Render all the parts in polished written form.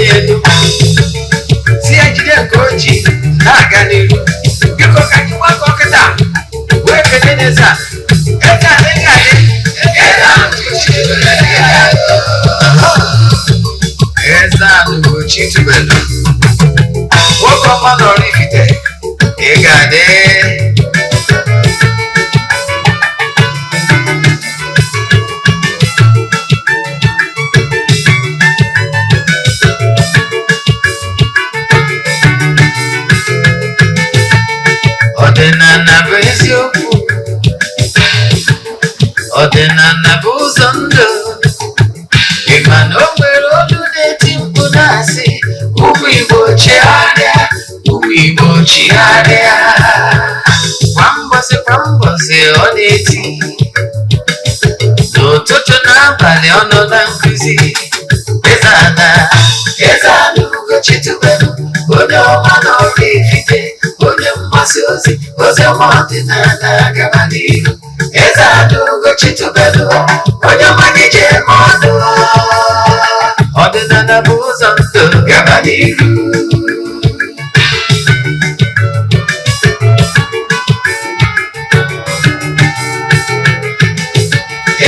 ya elu, si ya jide nke o ji na-aga n'iru. Biko, ka anyị gbakọ kịta wee kene n'eze a. Eze a ga-adị, eze a, eze a Ugochi tubelu, nwoke ọma nọrọ ifite, ị ga-adị. Ọdịnala bụ eziokwu, ọdịnala bụ ụzọ ndụ. Ị ma na o nwere olu na-eti mkpu na-asị, "Ụmụ Igbo, chigharịa, ụmụ Igbo, chigharịa." Kwa mbọsị kwa mbọsị ọ na-eti, n'ụtụtụ na abalị ọ nọ na nkụzi. Eze ana, eze ana Ugochi tubelu, onye ọma na ọrụ ifite, onye mgbasa ozi ozi ọma ọdịnala gaba n'ihu. Eze ana Ugochi tubelu, onye ọma gị ji eme ọnụ. Ọdịnala bụ ụzọ ndụ, gaba n'ihu.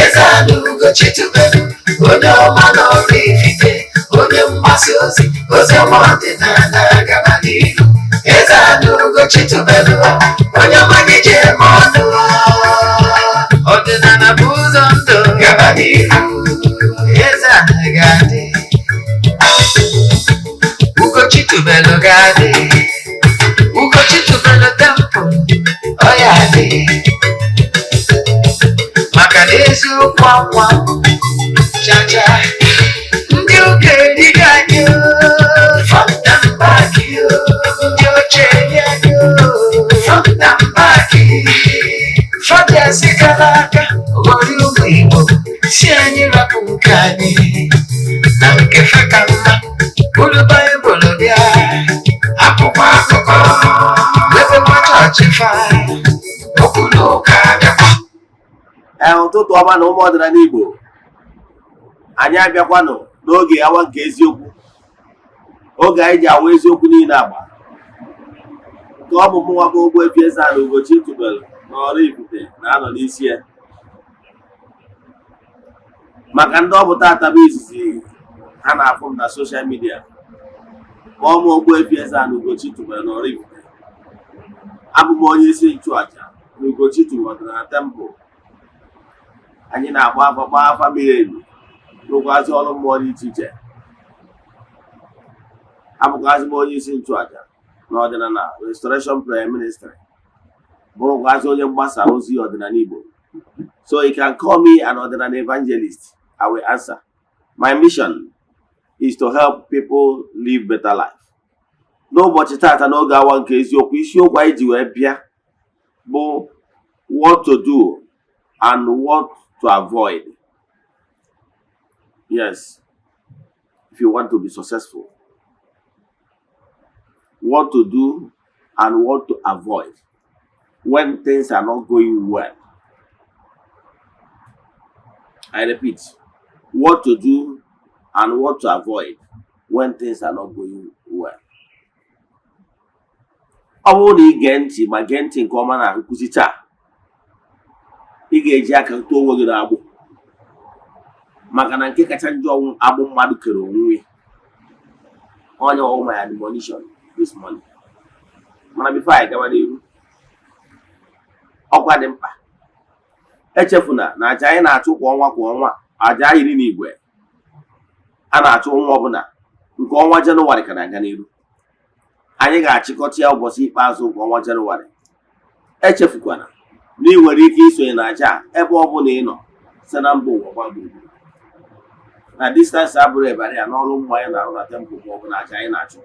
Eze ana Ugochi tubelu, onye ọma na ọrụ ifite, onye mgbasa ozi ozi ọma ọdịnala gaba n'ihu. Eze ana Ugochi tubelu, onye ọma gị ji eme ọnụ. Ọdịnala bụ ụzọ ndụ, gaba n'ihu. Eze ana ga-adị, Ugochi tubelu ga-adị, Ugochi tubelu temple ọ ya adị, maka na eziokwu anwa chacha. Ndị ụka erigo anyị front and back, ndị oche eri anyị front and back. Fọdụ kara aka ghọrọ ụmụ Igbo, si anyị rapụ nke anyị na nke fe ka mma. Bụrụ Baịbụl bịa, akwụkwọ akụkọ, mepekwa chọọchị fa, okwu na ụka bịakwa. Ee, ụtụtụ ọma na ụmụ ọdịnala Igbo. Anyị abịakwanụ n'oge awa nke eziokwu, oge anyị ji awa eziokwu niile agba nke ọ bụ mụnwa bụ Ogbuefi Eze-Ana Ugochi tubelu na Oraifite na-anọ n'isi ya. Maka ndị ọ bụ tata bụ izizi ha na-afụ m na social media, kpọọ m Ogbuefi Eze-Ana Ugochi tubelu na Oraifite. Abụ m onye isi nchụaja na Ugochi tubelu ọdịnala temple. Anyị na-agba afa, gbaa afa miri emi, rụkwazị ọrụ mmụọ dị iche iche. Abụkwazị m onye isi nchụaja na ọdịnala Restoration Prayer Ministry, bụrụkwazị onye mgbasa ozi ọdịnala Igbo. So you can call me an ọdịnala evangelist, I will answer. My mission is to help people live better life. N'ụbọchị tata, n'oge awa nke eziokwu, isiokwu anyị ji wee bịa bụ what to do and what to avoid. Yes, if you want to be successful, what to do and what to avoid when things are not going well. I repeat, what to do and what to avoid when things are not going well. Ọ bụrụ na ị gee ntị, ma gee ntị nke ọma na nkụzi taa, ị ga-eji aka tụọ onwe gị n'agbụ, maka na nke kacha njọ ọnwụ agbụ mmadụ kere onwe ya. Onye ọwụ my admonition this morning. Mana before anyị gawa n'ihu, ọkwa dị mkpa: echefuna na aja anyị na-achụ kwa ọnwa kwa ọnwa, aja anyị n'igwe a na-achụ ọnwa ọbụla, nke ọnwa Jenụwarị ka na-aga n'iru. Anyị ga-achịkọta ya ụbọchị ikpeazụ nke ọnwa Jenụwarị. Echefukwana na ị nwere ike isonye na aja a ebe ọ bụla ị nọ site na mba ụwa gba gburugburu, na distance abụrụ ebara ya n'ọrụ mmụọ anyị na-arụ na temple ma ọ bụ na aja anyị na-achụ.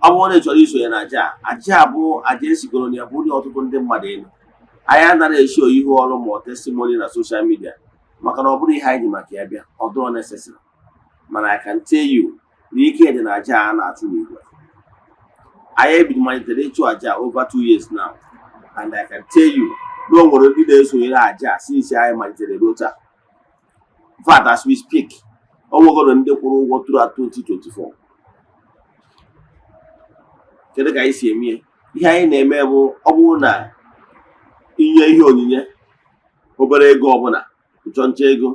Ọ bụrụ na ị chọrọ isonye na aja a, aja a bụ aja esigoro na ya bụ ndị ọtụtụ ndị mmadụ elu. Anyị anaghị esi ihu ọrụ ma ọ testimony na social media, maka na ọ bụrụ ihe anyị ji maka ya bịa, ọ dụrọ necessary. Mana I can tell you na ike dị na aja a na-achụ n'igwe. Anyị ebido malitere ịchụ aja over 2 years now, and I can tell you na o nwere ndị na-esonyere aja since anyị malitere ruo taa. In fact, as we speak, o nwegoro Nwere ndị kwụrụ ụgwọ throughout 2024. Kedu ka anyị si eme ya? Ihe anyị na-eme bụ, ọ bụrụ na inye ihe onyinye, obere ego ọbụla, nchọ nchọ ego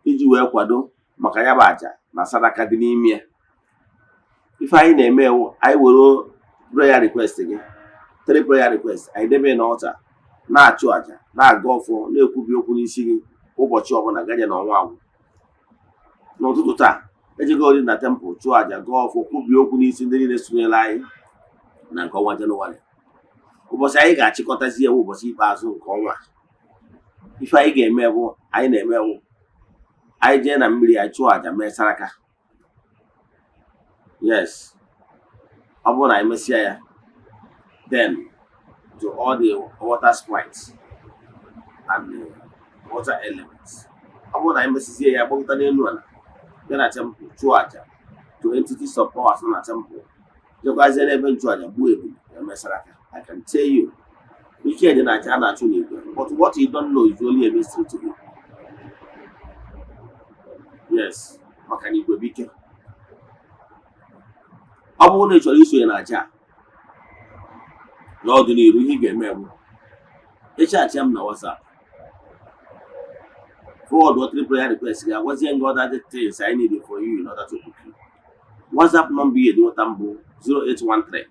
iji wee kwado maka ya bụ àjà na sadaka dị n'ime ya, ife anyị na-eme wụ anyị were prayer request gị, three prayer request, anyị debe na altar, na-achụ àjà, na-aga ọfọ, na-ekwubi okwu n'isi gị ụbọchị ọbụla gaje na ọnwa agwụ. N'ụtụtụ taa, ejegori na temple chụọ àjà, gaa ọfọ, kwubie okwu n'isi ndị niile sonyere anyị na nke ọnwa Jenụwarị. Ụbọchị anyị ga-achịkọtazi ya bụ ụbọchị ikpeazụ nke ọnwa a. Ife anyị ga-eme bụ, anyị na-eme bụ, anyị jee na mmiri, anyị chụọ àjà, mee saraka. Yes, ọ bụrụ na anyị mesịa ya, then to all the water sprites and the water elements, ọ bụrụ na anyị mesizie ya, gbapụta n'elu ala, bịa na temple, chụọ àjà to entities of powers nọ na temple, jekwazie n'ebe nchụàjà, gbuo ebule, eme saraka. I can tell you, ike dị na aja a na-achụ n'igwe, but what you don't know is only a mystery to you. Yes, maka na igwe bụ ike. Ọ bụrụ na ị chọrọ isonye na aja a n'ọdịnihu, ihe ị ga-eme bụ ịchat m na WhatsApp, forward three prayer request, ga-agwazie gị other things I need for you in order to book you. WhatsApp number ihe nweta m bụ 0813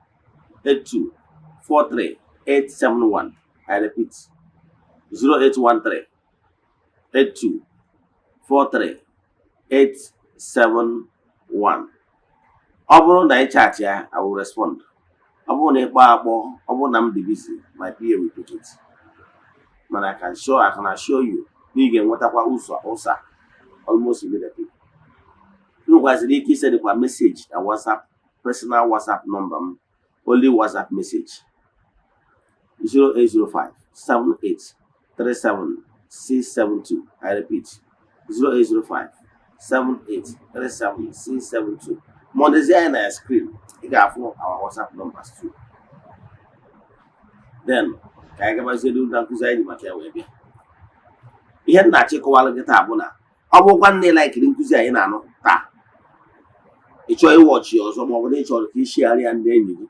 82 43 871. I repeat, 0813 82 43 871. Ọ bụrụ na ị chat ya, I will respond. Ọ bụrụ na ị kpọọ akpọ, ọ bụrụ na m dị busy, my PA will pick it. Mana I can assure you na ị ga-enwetakwa ụzọ ụsa almost immediately. Ị nwekwaziri ike isendịkwa message na WhatsApp, personal WhatsApp number m, only WhatsApp message, 0805 78 37 672. I repeat, 0805 78 37 672. Ma ọ dịzie anya na ya screen, ị ga-afụ our WhatsApp numbers too. Then ka anyị gabazie n'ihu na nkụzi anyị ji maka ya wee bịa. Ihe m na-achịkọwalụ gị taa bụ na ọ bụrụkwa nne likeiri nkụzi anyị na-anụ taa, ị chọọ ịwatchi ọzọ, ma ọ bụ na ị chọrọ ka ị share ndị enyi gị,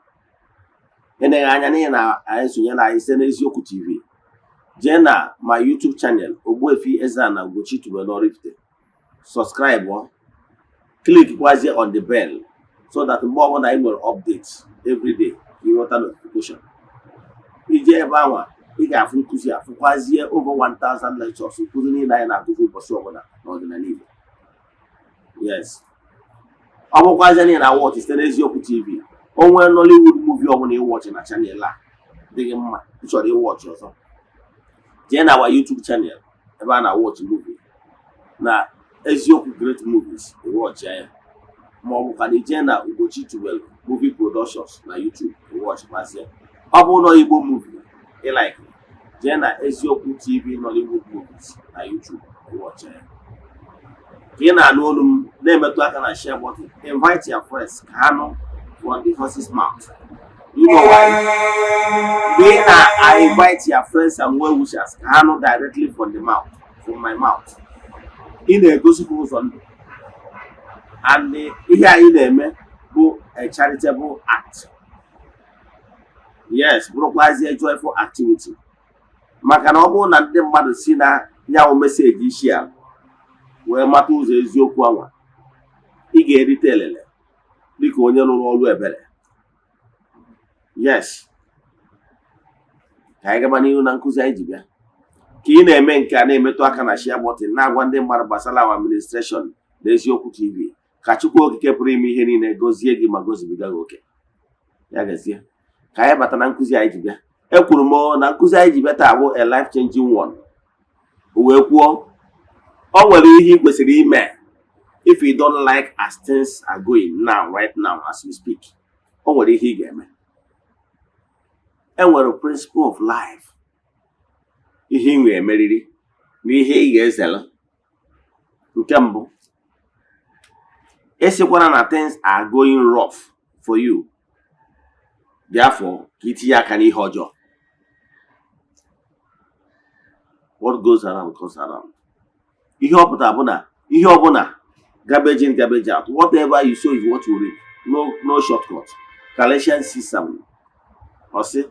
eneghị anya n'ihi na anyị sonyere anyị site n'Eziokwu TV, jee na my YouTube channel, Ogbuefi Eze-Ana Ugochi tubelu Oraifite, subscribe, click kwazie on the bell so that mgbe ọbụla anyị nwere update everyday, ka ị nweta notification. Ije ebe anwa, ị ga-afụ nkụzi a, fụkwazie over 1000 lectures, nkụzi niile anyị na-akụzi ụbọchị ọbụla n'ọdịnala Igbo. Yes, ọ bụkwazie niile na watch site n'Eziokwu TV, o nwee Nollywood movie ọbụla ịwatchị na channel a dị gị mma, ị chọrọ ịwatchị ọzọ, jee na our YouTube channel ebe a na-watch movie na Eziokwu Great Movies, ịwatchị ya, ma ọ bụkwa na ijee na Ugochi Tubelu Movie Productions na YouTube, ịwatchịkwazie. Ọ bụrụ na Igbo movie ị like, jee na Eziokwu TV Nollywood Movies na YouTube, ịwatchị ya. Ka ị na-anụ olu m, na-emetụ aka na share button. Invite your friends ka ha nụ from the horse's mouth. You know why? Mgbe ị na-invite your friends and well wishers ka ha nụ directly from the mouth, from my mouth, ị na-egosikwa ụzọ ndụ. And ihe anyị na-eme bụ a charitable act, yes, bụrụkwazie joyful activity, maka na ọ bụrụ na ndị mmadụ si na ya wụ message isi ala wee mata ụzọ eziokwu anwa, ị ga-erite elele dịka onye rụrụ ọrụ ebere. Yes, ka anyị gaba n'ihu na nkụzi anyị ji bịa. Ka ị na-eme nke a, na-emetụ aka na share button, na-agwa ndị mmadụ gbasara our administration na Eziokwu TV. Ka Chukwu Okike pụrụ ime ihe niile gọzie gị ma gọzibiga gị oke. Ya gazie. Ka anyị bata na nkụzi anyị ji bịa. Ekwuru m na nkụzi anyị ji bịa taa bụ a life changing one. O wee kwuo, o nwere ihe ị kwesịrị ime if you don't like as things are going now, right now as we speak. O nwere ihe ị ga-eme. E nwere principle of life, ihe ị nwere emeriri na ihe ị ga-ezere. Nke mbụ, esikwara na things are going rough for you, therefore ka itinye aka n'ihe ọjọọ. What goes around comes around. Ihe ọ pụtara bụ na ihe ọbụla Garbage in, garbage out. Whatever you sow is what you reap. No, no shortcut. Galatians 6:7. Or say,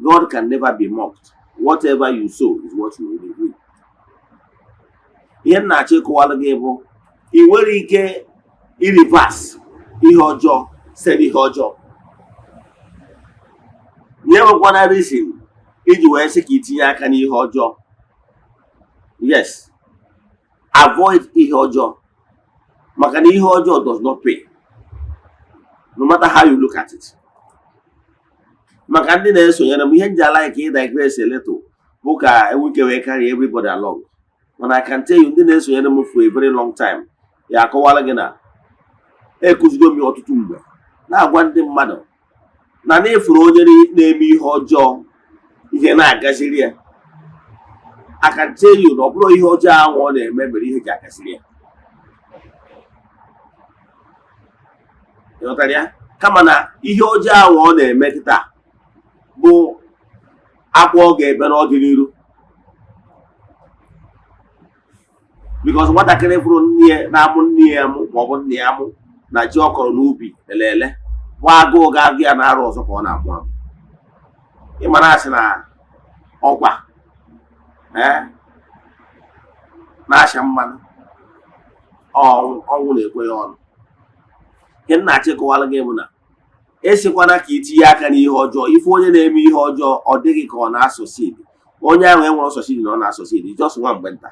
God can never be mocked. Whatever you sow is what you will reap. Ihe m na-achọ ịkọwalụ gị bụ, ị nwere ike i-reverse ihe ọjọọ site n'ihe ọjọọ. Nye nwekwana reason iji wee sị ka itinye aka n'ihe ọjọọ. Yes, avoid ihe ọjọọ, maka na ihe ọjọọ does not pay, no matter how you look at it. Maka ndị na-esonyere m, ihe nji like ị digress a little bụ ka enwike wee carry everybody along. Mana I can tell you, ndị na-esonyere m for a very long time ya akọwala gị na ekụzigo m ya ọtụtụ mgbe, na-agwa ndị mmadụ na na-efuru onye na-eme ihe ọjọọ, ihe na-agaziri ya. I can tell you na ọ bụrụ ihe ọjọọ ahụ ọ na-eme mere ihe ji agaziri ya. Ịghọtara ya? Kama na ihe ọjọọ ahụ ọ na-eme kịta bụ akwa ọ ga-ebe n'ọdịnihu, because nwatakịrị fụrụ nne ya na-amụ nne ya amụ maọbụ nne ya amụ na ji ọ kọrọ n'ubi elele bụ agụụ ga-agụ ya na-arụ ọzọ ka ọ na-amụ amụ. Ịmara asị na ọkwa ee na-asha mmanụ ọnwụ na-ekwe ya ọnụ. Ihe m na-achọ ịkọwara gị bụ na esikwana ka itinye aka n'ihe ọjọọ. Ife onye na-eme ihe ọjọọ, ọ dịghị ka ọ na-asucceed. Onye ahụ enwere succeed na ọ na-asucceed just nwa mgbe nta.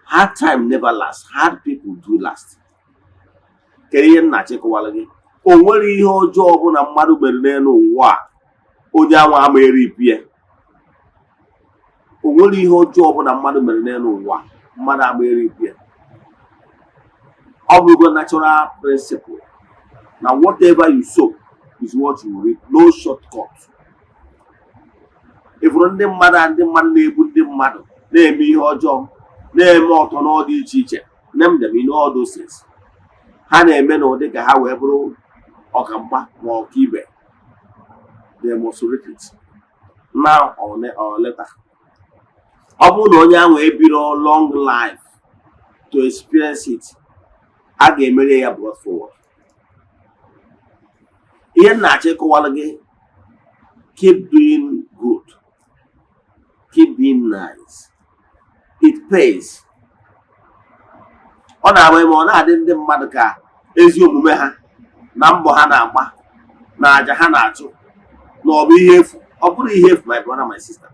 Hard time never last, hard people do last. Kedu ihe m na-achọ ịkọwara gị? O nwere ihe ọjọọ ọbụla mmadụ mere n'elu ụwa a, onye anwa ama eripụ ya. O nwere ihe ọjọọ ọbụla mmadụ mere n'elu ụwa, mmadụ ama eripụ ya. Ọ bụrụgo natural principle na whatever you sow is what you reap. No shortcut. Ịfụrụ ndị mmadụ a, ndị mmadụ na-egbu ndị mmadụ, na-eme ihe ọjọọ, na-eme ọtọ n'ọdị iche iche, name them in all those things ha na-eme n'ụdị ka ha wee bụrụ ọkamgba ma ọkaibe, they must reap it now or later. Ọ bụrụ na onye ahụ ebiro long life to experience it, a ga-emere ya brought forward. Ihe m na-achọ ịkọwara gị, keep doing good, keep being nice, it pays. Ọ na-agba ime, ọ na-adị ndị mmadụ ka ezi omume ha na mbọ ha na-agba na aja ha na-achụ na ọ bụ ihe efu. Ọ bụrụ ihe efu, my brother, my sister,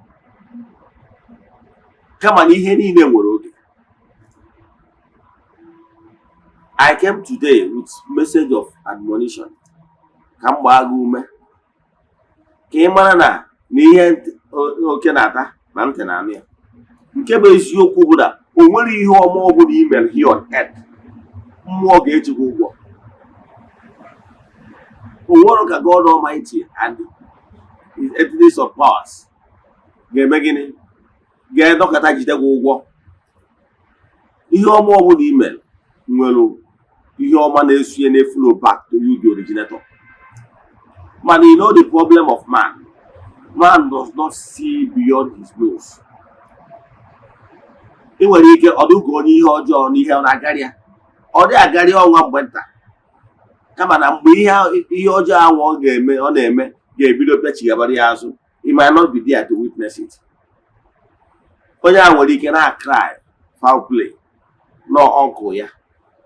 kama na ihe niile nwere oge. I came today with message of admonition ka m gbaa gị ume ka ị mara na na ihe oke na-ata na ntị na-anụ ya. Nke bụ eziokwu bụ na o nwere ihe ọma ọbụla i mere here on earth, mmụọ ga-eji gị ụgwọ. O nwere ka God Almighty and his entities of powers ga-eme gịnị, ga-edọkọta jide gị ụgwọ. Ihe ọma ọbụla i mere nwere ihe ọma na-esunye na-eflow back to you, the originator. Mana you know the problem of man: man does not see beyond his nose. Ị nwere ike ọ dịka onye ihe ọjọọ na ihe ọ na-agarị ya, ọ dị agarị ọnwa mgbe nta, kama na mgbe ihe ọjọọ ahụ ọ ga-eme, ọ na-eme, ga-ebido bịachighabara ya azụ, you might not be there to witness it. Onye ahụ nwere ike na-cry foul play na ọnkụ ya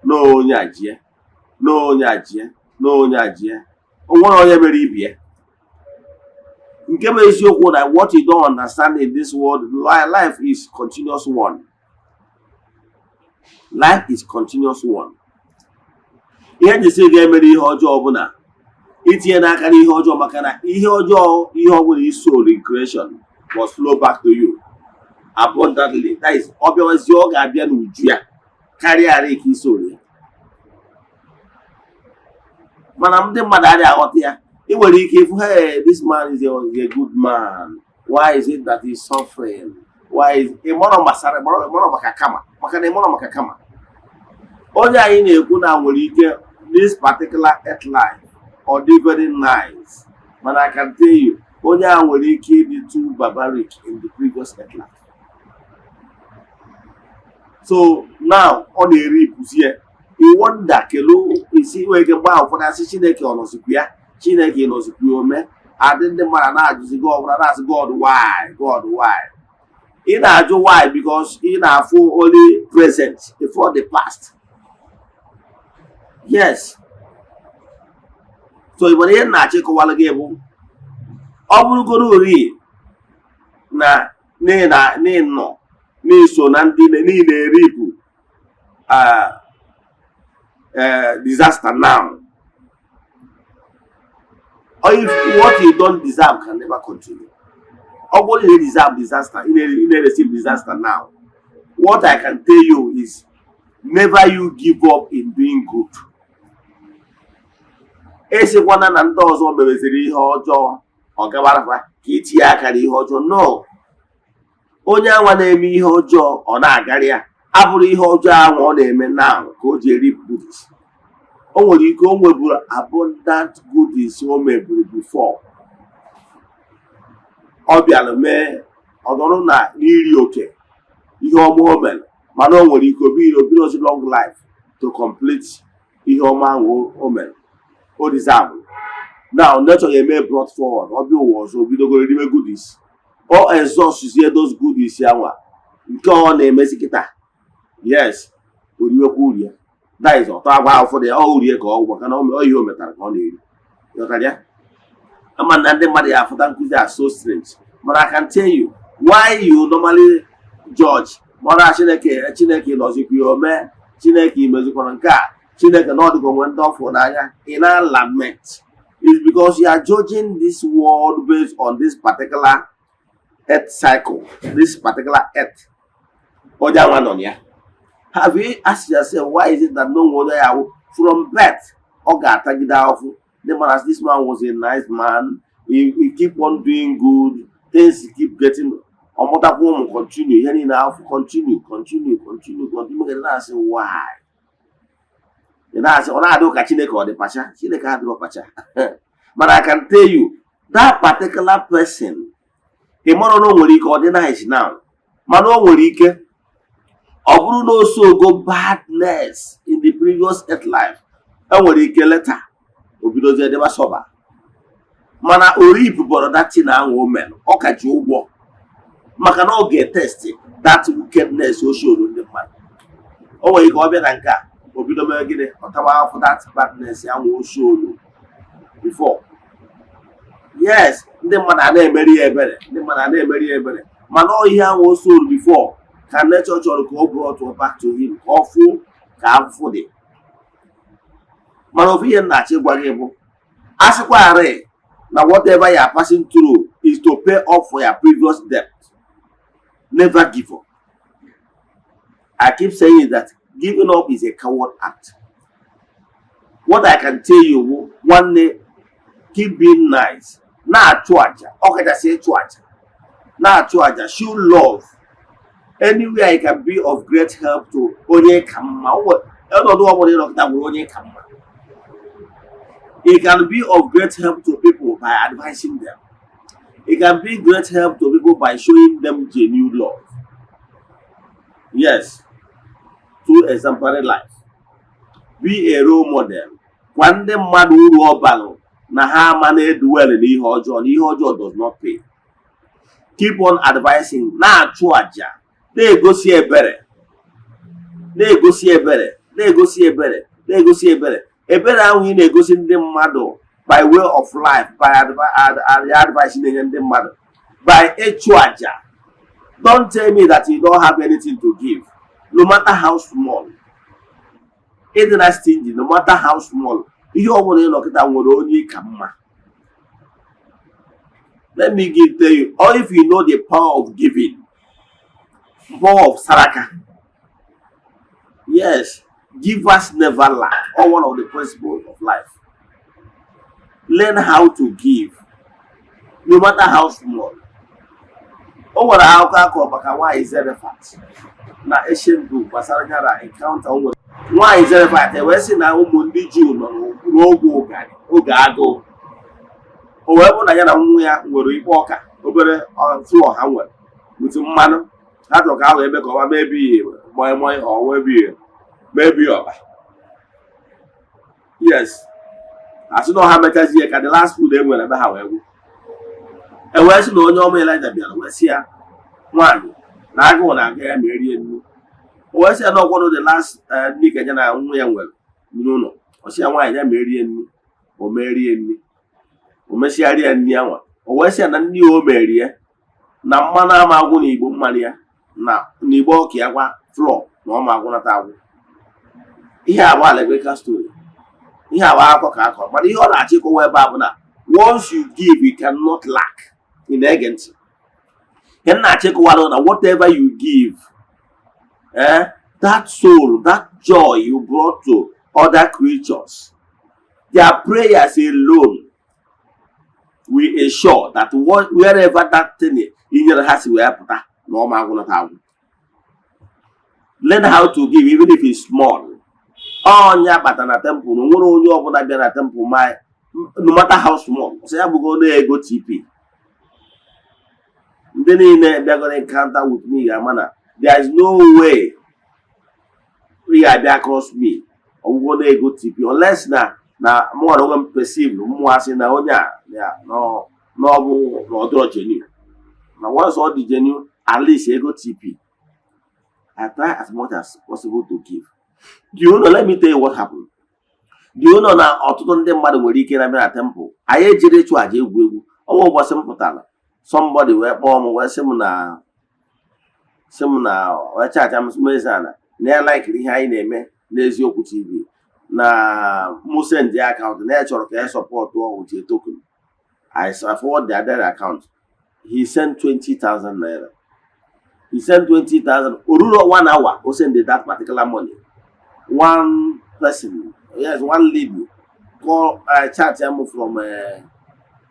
na onye ajie na onye ajie na onye ajie, o nwere onye mere ibi ya. Nke bụ eziokwu na what you don't understand in this world, life is continuous one. Life is continuous one. Ihe njisi ga-emere ihe ọjọọ ọbụla itinye n'aka n'ihe ọjọọ, maka na ihe ọjọọ, ihe ọbụla i sowed in creation must flow back to you abundantly. That is, ọ bịawazie, ọ ga-abịa n'uju ya karịa arị ka i sowed ya. Mana ndị mmadụ adịghị aghọta ya. Ị nwere ike ịfụ, "Hey, this man is a good man. Why is it that he's suffering? Why is..." Ịmọrọ gbasara ịmọrọ maka kama, maka na ịmọrọ maka kama onye anyị na-ekwu na nwere ike this particular earth life ọ dị very nice, mana I can tell you, onye a nwere ike ịdị too barbaric in the previous earth life. So now ọ na-eri ipụzi ya. I wonder kelu isi nwere ike mgbe ahụ ụfọdụ asị, "Chineke ọ nọzikwa ya? Chineke nọzikwa ya?" Ome adị ndị mmadụ na-ajụzi God, ọbụla na-asị, "God, why? God, why?" Ị na-ajụ why because ị na-afụ only present before the past. Yes, so ị nwere ihe m na-achọ ịkọwara gị bụ, ọ bụrụgoro ori na n'ịnọ n'iso na ndị niile eripụ disaster now, or if what you don't deserve can never continue. Ọ bụrụ na ị deserve disaster, ị na-receive disaster now, what I can tell you is never you give up in doing good. Esikwana na ndị ọzọ meweziri ihe ọjọọ, ọ gabarafa ka itinye aka n'ihe ọjọọ. No, onye anwa na-eme ihe ọjọọ, ọ na-agarị ya abụrụ ihe ọjọọ ahụ ọ na-eme now ka o ji eri goodies. O nwere ike o nweburu abundant goodies o meburu before ọ bịara mee, ọ nọrọ na n'iri oke ihe ọma o mere, mana o nwere ike obiri obirozi long life to complete ihe ọma ahụ o mere o deserve. Now nature ga-eme brought forward, ọ bịa ụwa ọzọ, o bidogoro riwe goodies, o exhaustzie those goodies anwa nke ọ na-emezi kịta. Yes, o riwekwa uru ya. That is, ọtọ agwa ụfọdụ ya ọ urie ka ọ maka na ọ ihe o metara ka ọ na-eri. Ghọtara ya? Ama na ndị mmadụ ya afụta nkụzi a so strange, but I can tell you why you normally judge mara Chineke. Chineke nọzikwa ya ome, Chineke imezikwara nke a, Chineke na ọ dịka onwe ndị ọfụ n'anya ị na lament is because you are judging this world based on this particular earth cycle, this particular earth onye anwa nọ na ya. Have you asked yourself, why is it that no onye ya wụ from birth ọ ga-atagide ahụhụ? Ndị mmadụ asị, "This man was a nice man. He keep on doing good things, keep getting." Ọmụtakwa ụmụ, continue ihe niile ahụhụ, continue, continue, continue, continue. Ị na-asị why? Ị na-asị ọ na-adị ụka Chineke ọ dị pacha? Chineke adịrọ pacha. But I can tell you that particular person, ị mara na o nwere ike ọ dị nice now, mana o nwere ike ọ bụrụ na o so go badness in the previous earth life. E nwere ike later o bidozie deba sober, mana o ripụbọrọ that thing ahụ o mere, ọ ka ji ụgwọ, maka na ọ ga-etest that wickedness o showro ndị mmadụ. O nwere ike ọ bịa na nke a, o bido mere gịnị? Ọ tawa afụ that badness ahụ o showro before. Yes, ndị mmadụ a na-emeri ya ebere, ndị mmadụ a na-emeri ya ebere, mana ọ ihe ahụ o showro before ka nature chọrọ ka o brought back to him, ka ọ fụ ka afụfụ dị. Mana ofu ihe m na-achọ ịgwa gị bụ, a sịkwarị na whatever you are passing through is to pay off for your previous debt, never give up. I keep saying that giving up is a coward act. What I can tell you bụ, nwanne, keep being nice, na-achụ aja, ọkachasị ịchụ aja, na-achụ aja, show love anywhere you can be of great help to onye ka mma. Ọnọdụ ọbụla ịnọkịta nwere onye ka mma. It can be of great help to people by advising them. It can be great help to people by showing them genuine love. Yes, through exemplary life. Be a role model. Gwa ndị mmadụ uru ọ balụ na ha ama na-eduwel n'ihe ọjọọ, na ihe ọjọọ does not pay. Keep on advising, na-achụ àjà, na-egosi ebere, na-egosi ebere, na-egosi ebere, na-egosi ebere. Ebere ahụ ị na-egosi ndị mmadụ by way of life, by advice ị na-enye ndị mmadụ, by ịchụ àjà. Don't tell me that you don't have anything to give, no matter how small. Ịdị na stingy, no matter how small. Ihe ọ bụla ị nọkịta nwere onye ka mma. Let me give tell you, or if you know the power of giving, power of saraka. Yes, givers never lack, or one of the principles of life. Learn how to give, no matter how small. O nwere akụkọ akọrọ maka nwaanyị Zarephath na ancient book gbasara ya na encounter o nwere nwaanyị Zarephath. Wee sị na ụmụ ndị Juu nọ n'oge ụganị, oge agụụ. O wee bụ na ya na nwa ya nwere ikpe ọka, obere flour ha nwere with mmanụ ha chọrọ ka ha wee mee ka ọma maybe Moi moi or maybe ọba. Yes, asị na ọha mechazie ka the last food e nwere ebe ha wee gwụ. E wee sị na onye ọma Elijah bịara wee sị ya, nwaanyị na agụụ na-aga ya ma erie nri. O wee sị ya na ọkwado the last nri ka ya na nwa ya nwere n'ụlọ. Ọ sị ya, nwaanyị, ya ma erie nri. O merie nri, o mesịgharịa ya nri anwa. O wee sị ya na nri o merie na mmanụ ama agwụ na igbo mmanụ ya na n'igbo ọka ya gwa flour na ọ ma agwụnata agwụ. Ihe a bụ allegorical story, ihe a bụ akụkọ ka akọ, mana ihe ọ na-achọ ịkọwa ebe a bụ na once you give, you cannot lack. Ị na-ege ntị? Ihe m na-achọ ịkọwara na whatever you give, that soul, that joy you brought to other creatures, their prayers alone will ensure that wherever that thing i nyere ha si wee pụta na ọ ma agwụnata agwụ. Learn how to give, even if it's small. Ọnya bata na temple na nwere onye ọbụla bịa na temple ma no matter how small, ọsọ ya bụgo na ego TP. Ndị niile bịagoro encounter with me ga-ama na there is no way ị ga-abịa across me ọgwụgwọ na ego TP unless na mụnwa na onwe m perceive mmụọ asị na onye a ya na ọ bụ na ọ dịrọ genuine. Na once ọ dị genuine, at least ego TP. I try as much as possible to give. Do you know, let me tell you what happened. Do you know na ọtụtụ ndị mmadụ nwere ike na-abịa na temple anyị ejiri ịchụ àjà egwu egwu ọnwa? Ụbọchị m pụtara, somebody wee kpọọ m wee sị m na wee chacha m mezi ana na ya likeri ihe anyị na-eme n'Eziokwu TV, na mụ send account, na ya chọrọ ka ya support with a token. I forward the other account. He sent 20,000 naira. He sent 20,000. Oruro one hour, o send that particular money. One person, yes, one lady call, chat am from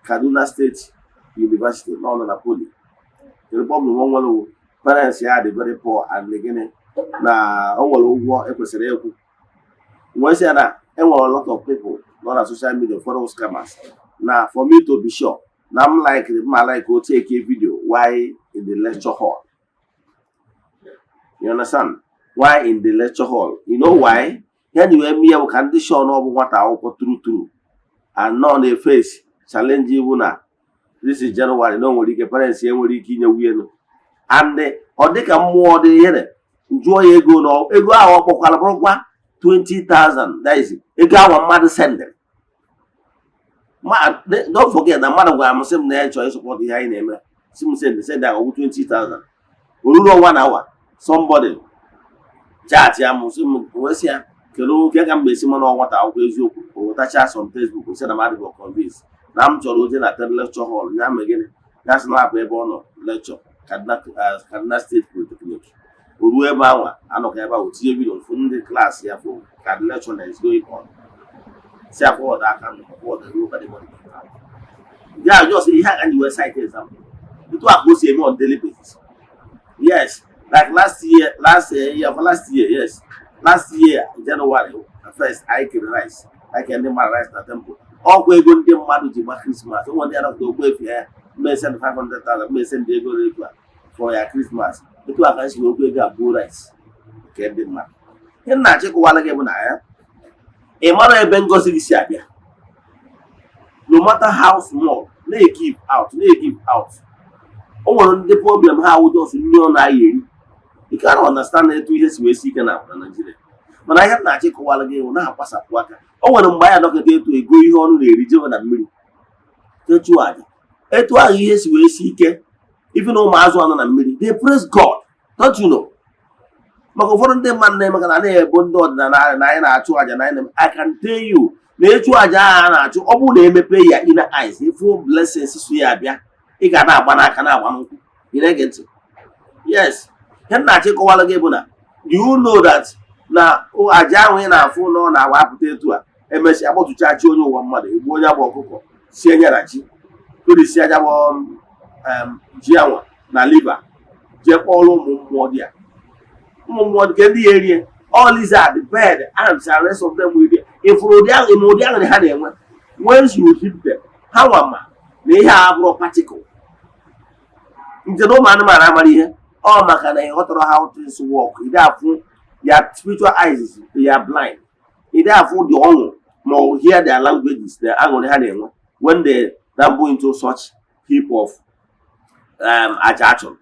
Kaduna State University, nọ na Poly. The problem o nwere wụ parents ya dị very poor and gịnị na o nwere ụgwọ ekwesịrị ịkwụ. Wee sị ya na enwere a lot of people nọ na social media, ụfọdụ scammers, na for me to be sure na m like ma like o take a video while in the lecture hall. You understand? Why in the lecture hall? You know why? Ya ji wee mee ya bụ ka ndị sure na ọ bụ nwata akwụkwọ true true and nọ na-efesi challenge bụ na this is January, na o nwere ike parents ya nwere ike inye nwunye and ọ dịka mmụọ dị ihere jụọ ya ego na ego ahụ ọ kpọkwara bụrụkwa 20,000. That is ego ahụ mmadụ sendịrị. Ma don't forget na mmadụ gwara m sị m na ya chọrọ ịsupport ihe anyị na-eme, sị m send ahụ 20,000. O ruru one hour, somebody chat ya m sị m, wee sị ya kedu oke ka m ga-esi mana ọ nwata akwụkwọ eziokwu. O wetacha some Facebook, sị na m adịghị convince, na m chọrọ oje na lecture hall ya. Mee gịnị? Ya sị na hapụ ebe ọ nọ lecture, Kaduna State Polytechnic. O ruo ebe ahụ, anọka ebe ahụ tinye video fụ ndị class ya, fụ ka the lecture na is going on. Si forward aka m forward ruo ka the money. Ya just ihe a ka anyị wee cite example etu a ka o si eme on daily basis. Yes, like last year, last year, for last year, yes, last year January 1st, anyị kere rice, anyị kere ndị mmadụ rice na temple. Ọkwa ego ndị mmadụ ji gba Christmas. Ụmụ ndị anọkọta okwu efu ya mme send 500,000, mme send ego etu a for ya Christmas. Etu a ka si okwu ego abụọ rice nke ndị mmadụ. Ihe m na-achịkọwara gị bụ na ya ị mara ebe ngozi gị si abịa. No matter how small, na-egive out, na-egive out. O nwere ndị problem ha awụ just nri ọ na-aya eri. You can understand etu ihe si wee si ike na Naịjirịa, mana ihe m na-achịkọwara gị bụ na-akwasapụ aka. O nwere mgbe anyị anọkọta etu ego ihe ọnụ na-eri jewe na mmiri chụọ aja. Etu ahụ ihe si wee si ike, even ụmụazụ anọ na mmiri, they praise God, don't you know? Maka ụfọdụ ndị mmadụ na-eme ka na na-ebo ndị ọdịnala na anyị na-achụ àjà na anyị na-eme. I can tell you na ịchụ àjà ahụ a na-achụ, ọ bụrụ na emepe ya inner eyes, ifu blessings so ya abịa, ị ga na-agba n'aka, na-agba n'ụkwụ. Ị na-ege ntị? Yes, ihe m na-achọ ịkọwara gị bụ na do you know that na àjà ahụ ị na-afụ na ọ na-awa apụta etu a, emesịa akpọtụcha chi onye ụwa mmadụ, egbu onye agba ọkụkọ, sie nye na ji, kurisi aja bụ ji anwa na liver, jee kpọrọ ụmụ mmụọ dị a, ụmụ mmụọ nke ndị ya erie, all lizard, bird, ants and rest of them will rie. Ịfụrụ ụdị ahụ, ịma ụdị ahụ ha na-enwe once you hit them, ha nwa ma na ihe a abụrụ particle nje na ụmụ anụmanụ amara ihe. Ọ maka na ị ghọtara how things work. Ị afụ ya, spiritual eyes ya blind. Ị afụ the ọṅụ ma ọ hear their languages, the aṅụrị ha na-enwe when they dabble into such heap of aja achọrọ.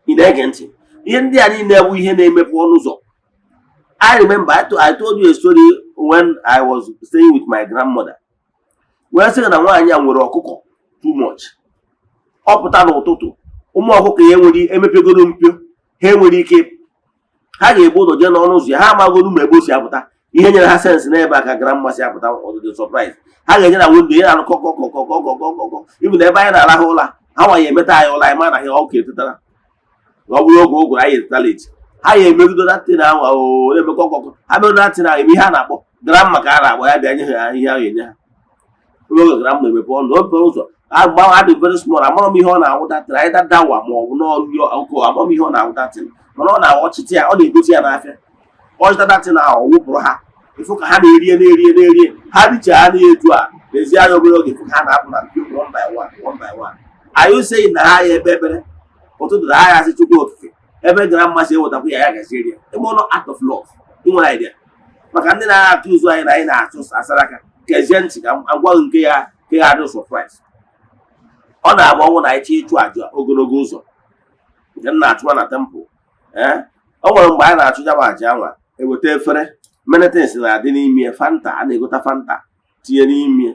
Ị na-ege ntị? Ihe ndị a niile bụ ihe na-emepe ọnụ ụzọ. I remember I told you a story when I was staying with my grandmother. Wee sị na nwaanyị a nwere ọkụkọ too much. Ọ pụta n'ụtụtụ, ụmụ ọkụkọ ya enwere emepegoro mpio ha, enwere ike ha ga-ebu ụzọ jee n'ọnụ ụzọ ya. Ha amagoro ma ebe o si apụta. Ihe nyere ha sense n'ebe a ka grandma si apụta, ọdụdụ surprise. Ha ga-eje na window ya na-anụ kọkọkọkọkọkọkọ ibu na ebe anyị na-arahụ ụra. Ha nwa ya emeta anyị ụra, anyị ma na ha ọkụ etetara. Na ọ bụrụ oge ụgụrụ, anyị etetala echi. Ha ya emegido datin ahụ o na-eme kọkọkọ. Ha megido datin ahụ, eme ihe a na-akpọ grandma ka a na-akpọ ya bịa nye ha ihe ahụ, enye ha. Oge grandma emepe ọnụ, o mepere ụzọ agba, adị very small. Amara m ihe ọ na-awụ datin, anyị dawa ma ọ bụ n'ọnụ ọkụ. Amara m ihe ọ na-awụ datin, mana ọ na-awọchite ya, ọ na-egosi ya n'afịa. Ọchịta datin ahụ, ọ wụpụrụ ha. Ịfụ ka ha na-erie, na-erie, na-erie. Ha dịcha ha na-etu a n'ezi anya. Obere oge, ịfụ ka ha na-apụ na mpio one by one, one by one. Are you saying na ha ya ekpe ekpere ụtụtụ, na ha ya asị Chukwu Okike ebe grandma si ewetakwu ya, ya gazieri ya ebe ọnụ out of love? Ị nwere idea maka ndị na-atụ ụzọ anyị na anyị na-achụ asara aka. Kezie ntị ka agwa gị nke ya, nke ya adị surprise. Ọ na-agba ọnwụ na anyị chọ ịchụ àjà ogologo ụzọ nke m na-achụwa na temple. Ee, o nwere mgbe anyị na-achụ ya bụ àjà anwa, eweta efere, many things na-adị n'ime ya. Fanta, a na-egota Fanta tinye n'ime ya,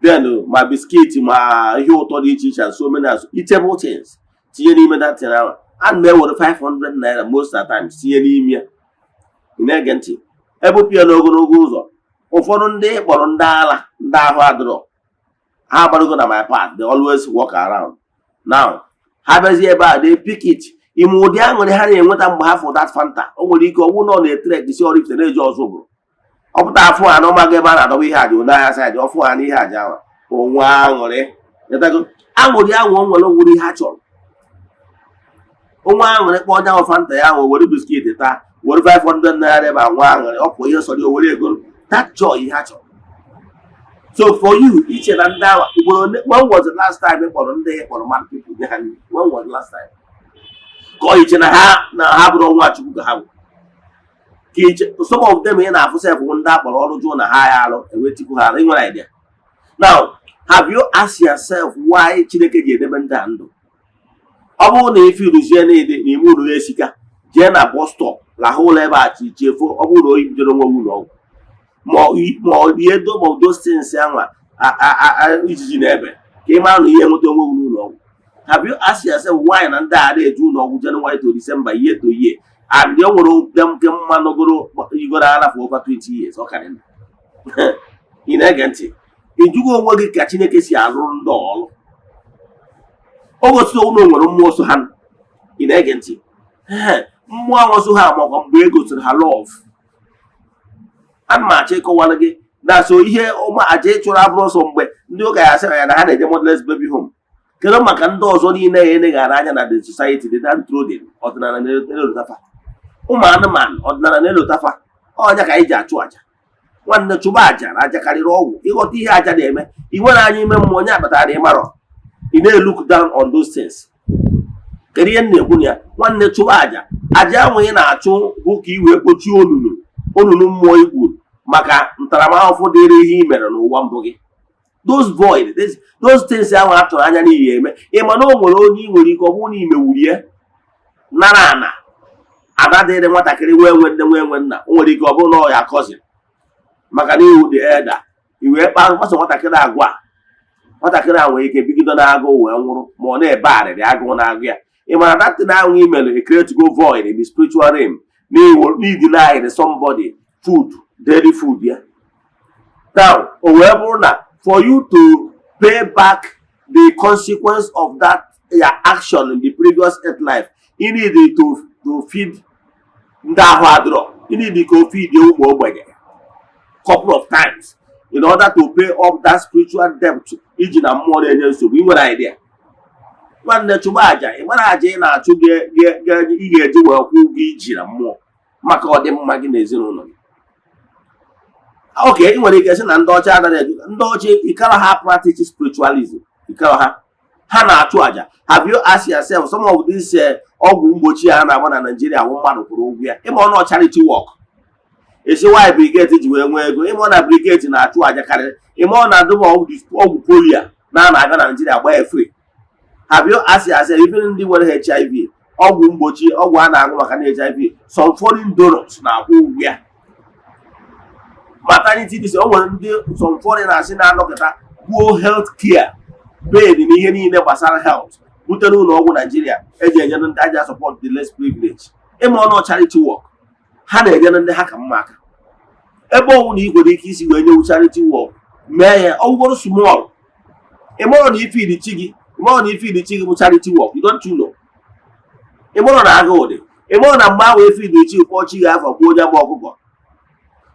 then ma biscuit, ma ihe ụtọ dị iche iche and so many as eatable things tinye n'ime that thing ahụ. Ana m ewere 500 naira most of the times tinye n'ime ya. Ị na-ege ntị? Ebupụ ya n'ogologo ụzọ, ụfọdụ ndị kpọrọ ndị ala, ndị ahụ adịrọ, ha agbarugo na my path. They always walk around. Now ha bịazie ebe a, they pick it. Ime ụdị aṅụrị ha na-enweta mgbe ha fụ that Fanta. O nwere ike ọ bụrụ na ọ na-etrek si Oraifite na-eji ọzọ bụrụ ọ pụta, afụ ha na ọmaga ebe a na-adọba ihe aja n'ahịa side, ọfụ ha n'ihe aja ahụ, onwe aṅụrị. Ịghọtago? Aṅụrị ahụ o nwere nwere ihe ha chọrọ. Onwe aṅụrị, kpọọ onye ahụ Fanta ya ahụ, were biscuit taa, were 500 naira ebe a nwa aṅụrị, ọ pụọ, ihe sọrọ ya o were ego. That joy, ihe ha chọrọ. So for you iche na ndị awa ugboro ole? When was the last time ị kpọrọ ndị ị kpọrọ mad people nye ha nri? When was the last time? Ka ọ iche na ha bụrụ nwa Chukwu ka ha bụ, ka iche some of them ị na-afụ sef bụ ndị akpọrọ ọrụ jụụ na ha ya alụ ewetikwu ha alụ. Ị nwere idea? Now, have you asked yourself why Chineke ji edebe ndị a ndụ? Ọ bụrụ na ife ruzie n'ide n'ime ụlọ esika, jee na bus stop, lahụ ụlọ ebe a chi chefuo. Ọ bụrụ na oyi bidoro nwe ụlọ ọgwụ ma ọ rie some of those things anwa ijiji na ebe, ka ị mara na ihe nweta onwe gị n'ụlọ ọgwụ. Have you asked yourself why na ndị a na-eje ụlọ ọgwụ January to December, year to year, and e nwere nke mma nọgoro igoro ara for over 20 years, ọ karịrị? Ị na-ege ntị? Ịjụgo onwe gị ka Chineke si alụrụ ndị ọrụ? O gosiri ụlọ nwere mmụọ so ha. Ị na-ege ntị? Ee, mmụọ ahụ so ha makwa mgbe e gosiri ha love. Ana m achọ ịkọwara gị na so ihe ụmụ aja ịchụrụ abụrụ ọsọ mgbe ndị ụka ya asị ya na ha na-eje motherless baby home. Kedu maka ndị ọzọ niile ya eleghara anya na the society, the downtrodden? Ọdịnala na-elotafa ụmụ anụmanụ, ọdịnala na-elotafa. Ọnya ka anyị ji achụ aja. Nwanne, chụba aja na aja karịrị ọgwụ. Ịghọta ihe aja na-eme, ị nwere anya ime mmụọ onye akpatara ịmarọ, ị na-look down on those things. Kedu ihe m na-ekwu na ya? Nwanne, chụba aja. Aja ahụ ị na-achụ bụ ka ị wee kpochie olulu, olulu mmụọ igwu maka ntaramahụhụ dịrị ihe ị mere n'ụwa mbụ gị. Those void, those things ahụ a tụrụ anya n'ihi eme. Ị ma na o nwere onye ị nwere ike ọ bụrụ na imewuru ya nara ana ada dịrị nwatakịrị nwee nwe nne, nwee nwe nna. O nwere ike ọ bụrụ na ọ ya cousin, maka na iwu dị elder, i wee kpaa mkpaso nwatakịrị agwa a. Nwatakịrị a nwere ike bigido n'agụụ wee nwụrụ, ma ọ na-ebe arịrị agụụ na-agụ ya. Ị mara that thing ahụ i mere create go void in the spiritual realm n'ideny somebody food, daily food ya. Now o wee bụrụ na for you to pay back the consequence of that your action in the previous earth life, you need to feed ndị ahụ adịrọ. You need ka o feed ụmụ ogbenye couple of times in order to pay off that spiritual debt iji na mmụọ na-enye nsogbu. Ị nwere idea? Nwanne, chụba aja. Ị mara aja ị na-achụ ị ga-eji wee kwụ ụgwọ iji na mmụọ maka ọdịmma gị na ezinụlọ gị. Oke ị nwere ike sị na ndị ọcha anaghị eju ndị ọcha ịkara ha practice spiritualism, ịkara ha. Ha na-achụ àjà. Have you asked yourself, some of these ọgwụ mgbochi a na-agba na Nigeria wụ mmadụ kwụrụ ụgwọ ya? Ịma ọnụ charity work esi nwaanyị Bill Gates ji wee nwee ego? Ịma ọ na Bill Gates na-achụ àjà karịrị? Ịma ọ na-adụba ọgwụ polio na na-abịa na Nigeria gba ya free? Have you asked yourself, even ndị nwere HIV, ọgwụ mgbochi, ọgwụ a na-aṅụ maka na HIV, some foreign donors na-akwụ ụgwọ ya? Maternity dis, o nwere ndị some foreigners na-anọkọta gwuo health care bed na ihe niile gbasara health butere ụlọ ọgwụ Naijiria eji enyere ndị aja support the less privilege. Ịma ọnụ charity work ha na-enyere ndị ha ka mma aka. Ebe ọnwụ na ị nwere ike isi wee nyewu charity work, mee ya, ọgwụgwọrọ small. Ịmụrụ na ifeed chi gị, ịmụrụ na ifeed chi gị bụ charity work. You don't you know? Ịmụrụ na agụụ dị? Ịmụrụ na mgbe ahụ efeed chi, kpọọ chi gị afọ, gbuo onye gba ọkụkọ,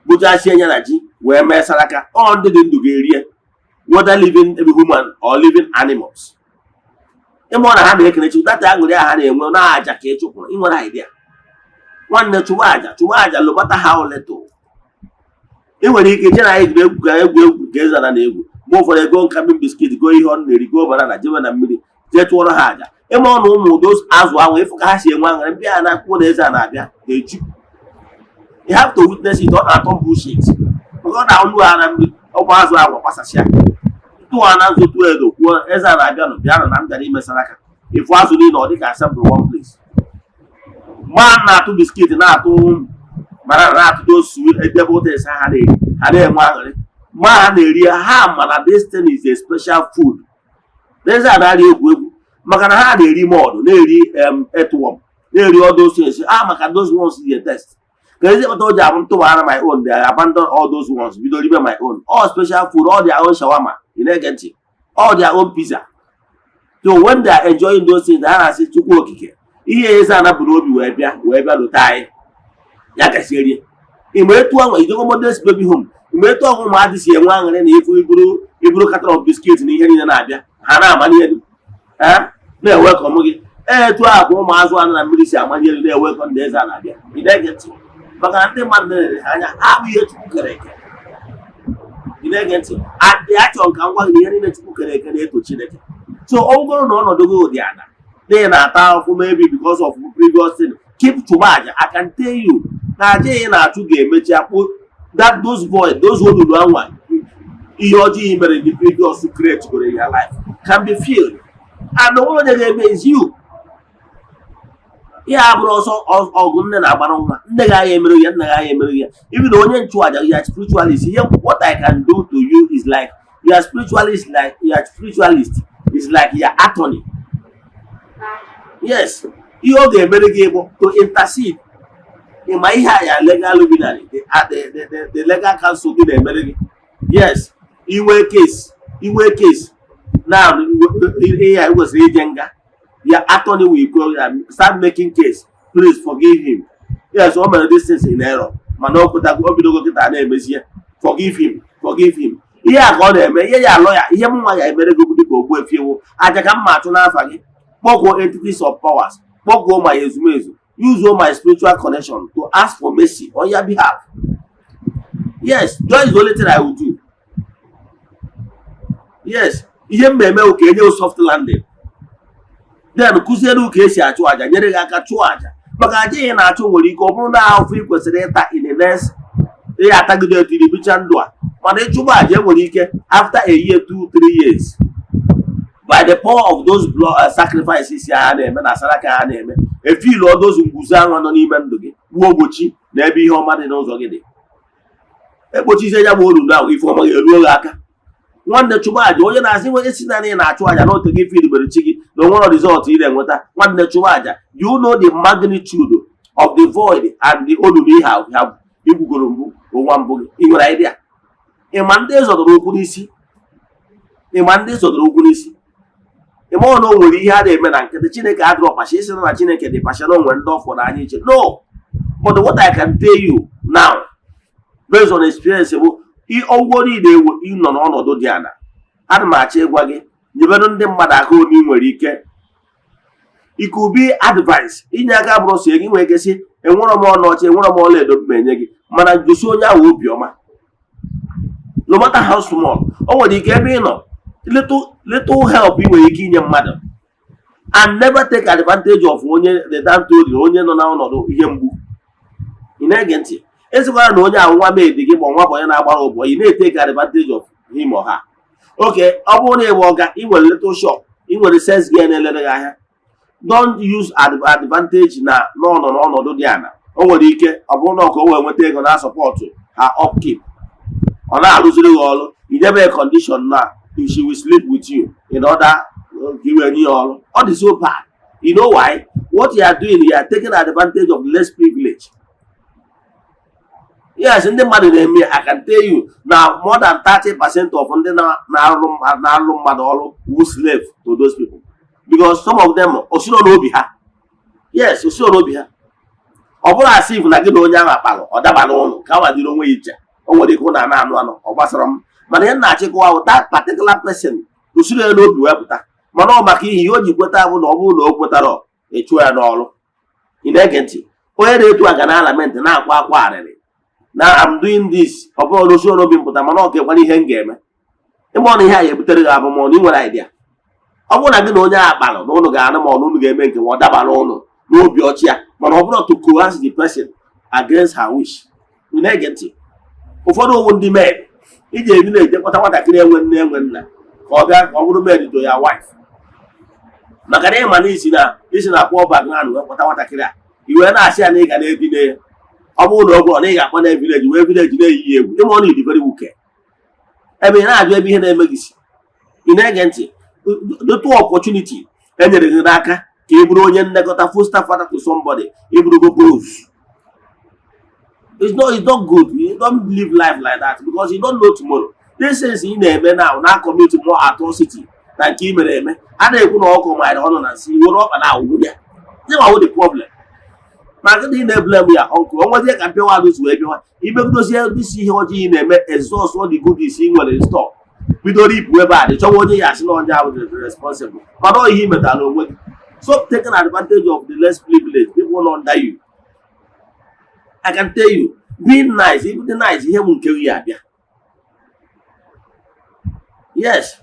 gbuchasie ya na ji wee mee saraka, ọ ndị dị ndụ ga-erie, whether living human or living animals. Ịmụrụ na ha na-ekene chi data aṅụrị ahụ ha na-enwe na aja ka ị chụpụrụ. Ị nwere idea? Nwanne, chụwa aja, chụwa aja. No matter how little ị nwere ike je na anyị egwu ka egwu egwu ka eze na na-egwu. Mgbe ụfọdụ ego nkami biscuit, go ihe ọ na-eri, go banana, jebe na mmiri jee tụọrọ ha aja. Ịma ọnụ ụmụ those azụ ahụ, ịfụ ka ha si enwe aṅụrị mbịa ha na-akwụ na eze a na-abịa eju. You have to witness it. Ọ na-atọ bullshit maka ọ na-alụ ha na mmiri, ọgwụ azụ ahụ gbasasịa, tụọ na nzu, tụọ edo, kwuo eze a na-abịa nụ, bịanụ na m bịara imesara aka. Ịfụ azụ niile, ọ dịka assemble one place. Mgbe a na-atụ biscuit, na-atụ banana, na-atụ those sweet edible things ha na-eri, ha na-enwe aṅụrị. Mgbe ha na-eri ya, ha ma na this thing is a special food. Eze a na-arị egwu egwu maka na ha na-eri mud, na-eri earthworm, na-eri all those things. Ah, maka those ones dey test ka ezi kpata o ji abụ ntụwara my own. They abandon all those ones, bido ribe my own all special food, all their own shawarma. Ị na-ege ntị? All their own pizza. So when they are enjoying those things, ha na-asị Chukwu Okike, ihe eze anapụrụ obi wee bịa lụta anyị ya gasịrie. Ịma etu ahụ ijego Modest Baby Home? Ịma etu ahụ ụmụadị si enwe aṅụrị na ifu iburu carton of biscuit na ihe niile na-abịa, ha na-amanye elu na-ewekọm gị? Etu ahụ ka ụmụazụ anụ na mmiri si amanye elu na-ewekọ ndị eze a na-abịa. Ị na-ege ntị? Maka na ndị mmadụ na-elere ha anya, ha bụ ihe Chukwu kere eke. Ị na-ege ntị? Adị achọ nka ngwa gị na ihe niile Chukwu kere eke na-eto Chineke. So ọ bụrụ na ọnọdụ gị dị ala na ị na-ata ahụhụ, maybe because of previous thing, keep chụba aja. I can tell you na aja ị na-achụ ga-emechi akpụ that those void, those olulu anwa ihe ọjọọ i mere in the previous create gore in your life can be filled, and onwe onye ga-eme is you. Ihe a bụrụ ọsọ ọgụ nne na-agbara nwa, nne gị agha emere ya, nna gị agha emere ya, even onye nchụaja ya, spiritualist. Ihe what I can do to you is like your spiritualist, like your spiritualist is like your attorney. Yes, ihe ọ ga-emere gị bụ to intercede. Ịma ihe a ya legal luminary, the legal counsel gị na-emere gị. Yes, inwe case, inwe case now, ihe a kwesịrị ije nga, your attorney will go and start making case: "Please forgive him. Yes, o mere this things in error, mana o kwetago, o bidogo kịta na-emezi ya. Forgive him, forgive him." Ihe a ka ọ na-eme, ihe ya alọ ya. Ihe m nwa ya emere gị dịka Ogbuefi ewu aja ka mma achụ n'afa gị, kpọkuo entities of powers, kpọkuo my ezumezu, use all my spiritual connection to ask for mercy on your behalf. Yes, that is the only thing I will do. Yes, ihe m na-eme bụ ka enye soft landing, then kụziere ka esi achụ aja, nyere gị aka chụọ aja, maka aja ị na-achụ nwere ike ọ bụrụ na ahụfụ ị kwesịrị ịta in the next ihe atagide etu iri bicha ndụ a. Mana ịchụba aja, enwere ike after a year, 2, 3 years, by the power of those blood sacrifices ha na-eme na saraka ha na-eme, efilu those nguzo ahụ nọ n'ime ndụ gị, gbuo ogbochi na ebe ihe ọma dị n'ụzọ gị dị, ekpochizie ya bụ olulu ahụ, ife ọma ga-eruo gị aka. Nwanne, chụba aja. Onye na-asị onye si na ị na-achụ aja na otu gị fil mere chi gị na onwere result ị na-enweta, nwanne, chụba aja. Do you know the magnitude of the void and the olulu ihe have igwugoro mbụ ụwa mbụ gị? Ị nwere idea? Ịma ndị zọdọrọ okwu n'isi? Ịma ndị zọdọrọ okwu n'isi? Ịma ọ na o nwere ihe a na-eme na nkịtị? Chineke adịrọ pasha isi na Chineke dị pasha na o nwere ndị ọfọ n'anya iche. No, but what I can tell you now based on experience bụ ọgwụgwọ niile ewu ịnọ n'ọnọdụ dị ala, ana m achọ ịgwa gị, nyeberụ ndị mmadụ aka onye ị nwere ike. It could be advice, inye aka bụrụ sọ ego. Nwere ike sị, "Enwerọ m ọlaọcha, enwerọ m ọlaedo m enye gị," mana gosi onye ahụ obiọma, no matter how small. O nwere ike ebe ị nọ Little little help ị nwere ike inye mmadụ, and never take advantage of onye the downtrodden, onye nọ n'ọnọdụ ihe mgbu. Ị na-ege ntị? Ezikwara na onye ahụ nwa maid gị ma nwa bụ onye na-agbara ụbọ, ị na-etake advantage of him or her. Okay, ọ bụrụ na ị bụ ọga, ị nwere little shop, ị nwere sales girl na-elere gị ahịa, don't use advantage na n'ọnọ n'ọnọdụ dị ala. O nwere ike ọ bụrụ na ọ ka o wee nweta ego na support ha upkeep, ọ na-arụziri gị ọrụ, idebe condition na she will sleep with you in order ka i wee nye ya ọrụ. Ọ dị so bad. You know why? What you are doing, you are taking advantage of less privilege. Yes, ndị mmadụ na-eme. I can tell you na more than 30% of ndị na-arụ mmadụ ọrụ wu slave to those people, because some of them osiro n'obi ha. Yes, osiro n'obi ha. Ọ bụrụ asị if na gị na onye ahụ akpalụ, ọ daba n'ụlọ ka ọ dịrị onwe ya iche. O nwere ike ụnụ ana anụ anụ, ọ gbasara m. Mana ihe m na-achịkọwa bụ that particular person osiro ya n'obi wee pụta, mana ọ maka ihe o ji kweta bụ na ọ bụrụ na o kwetara, ịchụọ ya n'ọrụ. Ị na-ege ntị? Onye na-etu aga na lament, na-akwa akwa arịrị na "I'm doing this", ọ bụrụ na osi n'obi m pụta, mana ọ ga-ekwana ihe m ga-eme. Ịma ọ na ihe a ga-ebutere gị abụmọnụ. Ị nwere idea, ọ bụrụ na gị na onye a kpalụ na ụnụ ga-anụ ma ọ na ụnụ ga-eme nke ma ọ dabara ụnụ n'obi ọchị ya, mana ọ bụrụ to coerce the person against her wish. Ị na-ege ntị? Ụfọdụ owu ndị maid iji ebi na-eje kpọta nwatakịrị enwe nne enwe nna ka ọ bịa ka ọ bụrụ maid to ya wife, maka na ịma na isi na poor background wee kpọta nwatakịrị a, i wee na-asị ya na ị ga na-edine ya. Ọ bụrụ na ọ bụrụ na ị ga-akpọ na village wee village na-eyi ya egwu, ịma ọ na ịdị very wicked. Ebe ị na-ajụ ebe ihe na-eme gị si. Ị na-ege ntị? Dotu opportunity e nyere gị n'aka ka ị bụrụ onye nlekọta, foster father to somebody, ị bụrụgo bros. It's not good. You don't live life like that because you don't know tomorrow. This things ị na-eme now na commit more atrocity na nke ị mere eme. A na-ekwu na ọkụ manyere ọnụ na nsị were ọkpa na awụgbu ya. Nye ma the problem ma gịnị ị na-eblame ya uncle o nwezie ka mpịawa adụ wee bịawa imegidozie isi ihe ọjọọ ị na-eme, exhaust all the goodies ị nwere in store, bidoro ipu ebe a dị chọwa onye ya asị na onye ahụ dị responsible, mana ọ ihe ị metara onwe gị. So taking advantage of the less privileged people under you, I can tell you, being nice, even the nice ihe bụ nke gị abịa. Yes,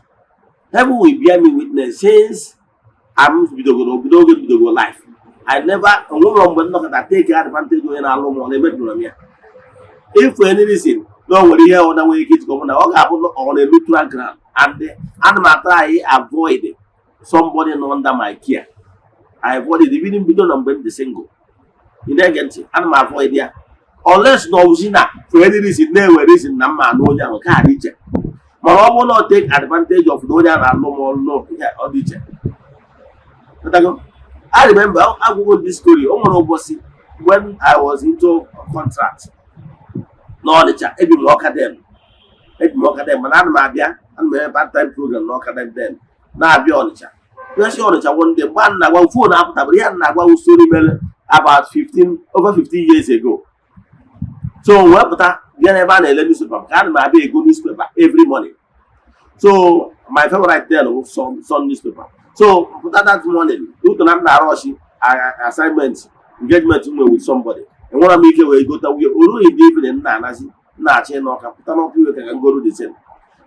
heaven will bear me witness. Since I'm bidogoro bido oge bidogoro life, I never, onwere mgbe nnọkọta take advantage onye na-alụ m ọ na-emebiri m ya. If for any reason na o nwere ihe ọ na nwere ike ijikọ mụ na ọ ga-abụ on a neutral ground, and ana m atry avoid somebody nọ under my care. I avoid it even bido na mgbe m dị single. Ị na-ege ntị? Ana m avoid ya unless na ọ bụzi na for any reason na-enwe reason na mma anụ onye ahụ ka dị iche. Mana ọ bụrụ na ọ take advantage of na onye a na-alụ m ọlụ, ihe ọ dị iche. Ghọtago? I remember agwụgo this story. O nwere ụbọchị when I was into contract n'Ọnịcha, ebi m n'Ọka then, ebi m Ọka then, mana ana m abịa, ana m eme part time program n'Ọka then, then na-abịa Ọnịcha, bịasị Ọnịcha one day. Mgbe a na-agwa phone apụtabara ihe a na-agwa story mere about 15, over 15 years ago. So wee pụta bịa n'ebe a na-ele newspaper ka ana m abịa ego newspaper every morning. So my favorite then was some newspaper. So pụta that morning ụtụ na m na-arọchi assignment engagement m nwere with somebody, enwere m ike wee gota nwunye o rughị. The evening m na-anazi m na-achọ ịnụ ọka pụta n'ọkụ iwe ka ka ngoro the same.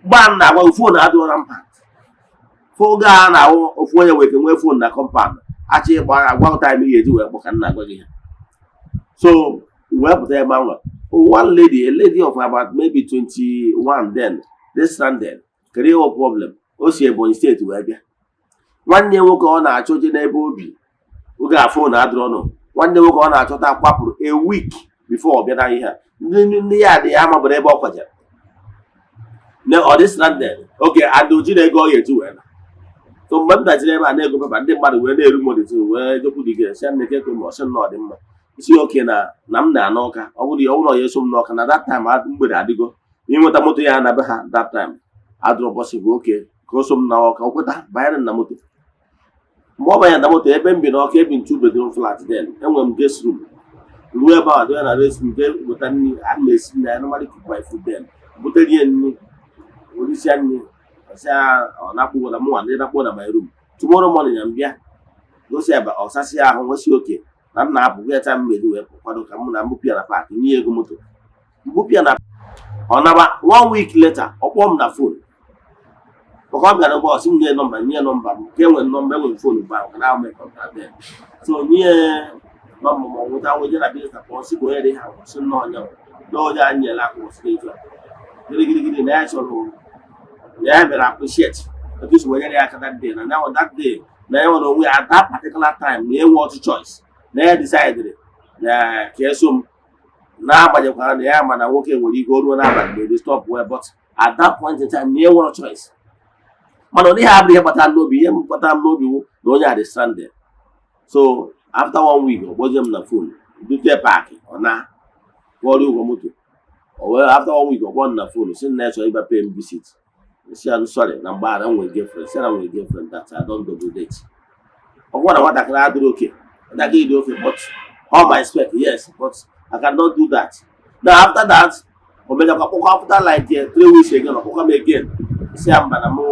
Mgbe a m na-agwa, phone adịrọ na mpa oge a na-ahụ ofu onye wee nwee phone na compound achọ ịgba agwa time ị ga-eji wee kpọ ka m na-agwa gị ha. So wee pụta ebe ahụ, one lady, a lady of about maybe 21 then, this stranded. Kedu ihe wụ problem? O si Ebonyi State wee bịa. Nwanne ya nwoke ọ na-achọ je n'ebe obi oge a phone adịrọ nọ. Nwanne nwoke ọ na-achọta kwapụrụ a week before ọ bịa na ihe a. Ndị ya dị ya amabara ebe ọ kwajere na ọ dị stranded oge and o jiri ego ọ ga-eji wee na. So mgbe m dachiri ebe a na-ego paper, ndị mmadụ wee na-eru m oditi wee jekwu dị gị sị nne ke ma ọ sị na ọ dị mma isi oke na m na-ana ọka. Ọ bụrụ ya ọ bụrụ ya eso m n'ọka na that time mgbede adịgo ịnweta moto ya na be ha that time adịrọ possible. Oke ka o so m na ọka, o kweta banyere m na moto. Mgbe ọ banyere na moto, ebe m bi n'ọka, ebi m two bedroom flat then, enwere m guest room. Ruo ebe ahụ dịya na rest room, jee weta nri ana m esi nri. I normally cook my food then. Butere ya nri, orisia nri, ọsị ọ na-akpụ na mụnwa ndị na-akpụ na my room. Tomorrow morning ya m bịa gosi ebe ọ sasị ahụ nwesị oke na m na-apụ ya ta mmeri wee kwado ka mụ na mbupụ ya na park, nye ego moto mbupụ ya na ọ naba. One week later, ọ kpọọ m na phone. Maka ọ bịara ụgbọ, sị m nye nọmba, nye nọmba m ka enwere nọmba, enwere phone mgbe ahụ na ahụ kọmputa then. So nye nọmba ma ọ nweta wee je na business na kpọọ, sị ka onye dị ha, sị nnọọ onye na onye anyị nyere aka kwụsị etu a gịrị gịrị gịrị, na ya chọrọ na ya mere appreciate otu si wee nyere ya aka that day, na now that day na ya nwere onwe ya at that particular time, na enwe otu choice, na ya decided na ka eso m, n'agbanyekwara na ya ma na nwoke nwere ike o ruo n'abalị na stop well, but at that point in time na ya nwere choice. Mana ọ dịghị abụrụ ihe kpatara n'obi, ihe m kpatara m n'obi wụ na onye a dị stranded. So after one week, ọ kpọzie m na phone, dute park, ọ na kwụọrọ ụgwọ moto. O wee after one week, ọ kpọọ m na phone, sị na ya chọrọ ịbịa pay m visit. Si ya sorry, na mgbe a na m nwere girlfriend, si na m nwere girlfriend, that I don't double date. Ọ bụrụ na nwatakịrị adịrị oke, nwatakịrị dị oke, but all my spec, yes, but I cannot do that now. After that, o mechakwa kpọkwa after like 3 weeks again, ọ kpọkwa m again, si ya mba, na mụ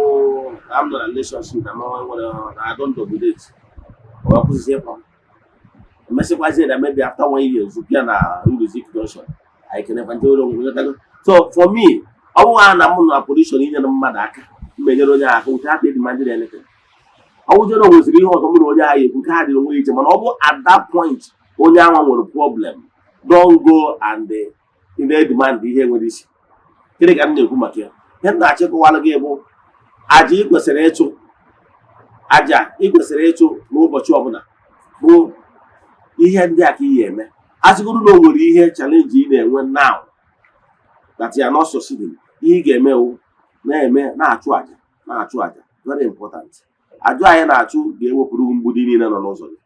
na m nọ na relationship, na mụ nwere, na I don't double date. O wee kwụsịzi ịkpọ m. Emesịkwazie na maybe after one year, zụpịa na Nduzi Junction, anyị kenekwa ndị nwere onwe nwetago. So for me, ọ bụghị na m nọ na position inyere mmadụ aka, m enyere onye ahụ without demanding anything. Ọ bụjere o nweziri ihe ọzọ mụ na onye ahụ ekwu nke ha dịrị onwe iche, mana ọ bụ at that point onye ahụ nwere problem, don't go and ị na-edemand ihe nwere isi. Gịnị ka m na-ekwu maka ya? Ihe m na-achọ ịkọwara gị bụ aja ị kwesịrị ịchụ, aja ị kwesịrị ịchụ n'ụbọchị ọbụla bụ ihe ndị a ka ị ga-eme. Asịgoro na o nwere ihe challenge ị na-enwe now that you are not succeeding, ihe ị ga-eme wụ na-eme, na-achụ aja, na-achụ aja. Very important. Aja anyị na-achụ ga-ewepụrụ gị mgbidi niile nọ n'ụzọ gị.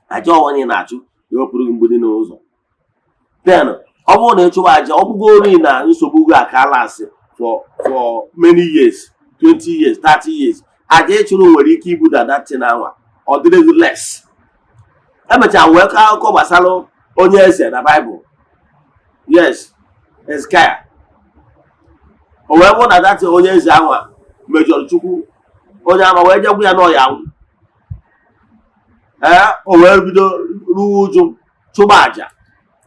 Aja ọnwa ị na-achụ ga-ewepụrụ gị mgbidi n'ụzọ. Then ọ bụrụ na ị chụwa aja, ọ bụgoro na nsogbu gị akala asị for many years, 20 years, 30 years, aja ị chụrụ nwere ike ibuda that thing anwa, ọ dịrị gị less. Emechara wee kọọ akụkọ gbasara onye eze na Baịbụl, yes, Hezekiah. O wee bụrụ na that onye eze anwa mejọrọ Chukwu, onye ama wee jegwu ya n'ọya anwụ. Ee, o wee bido ruo ụjụ, chụba aja,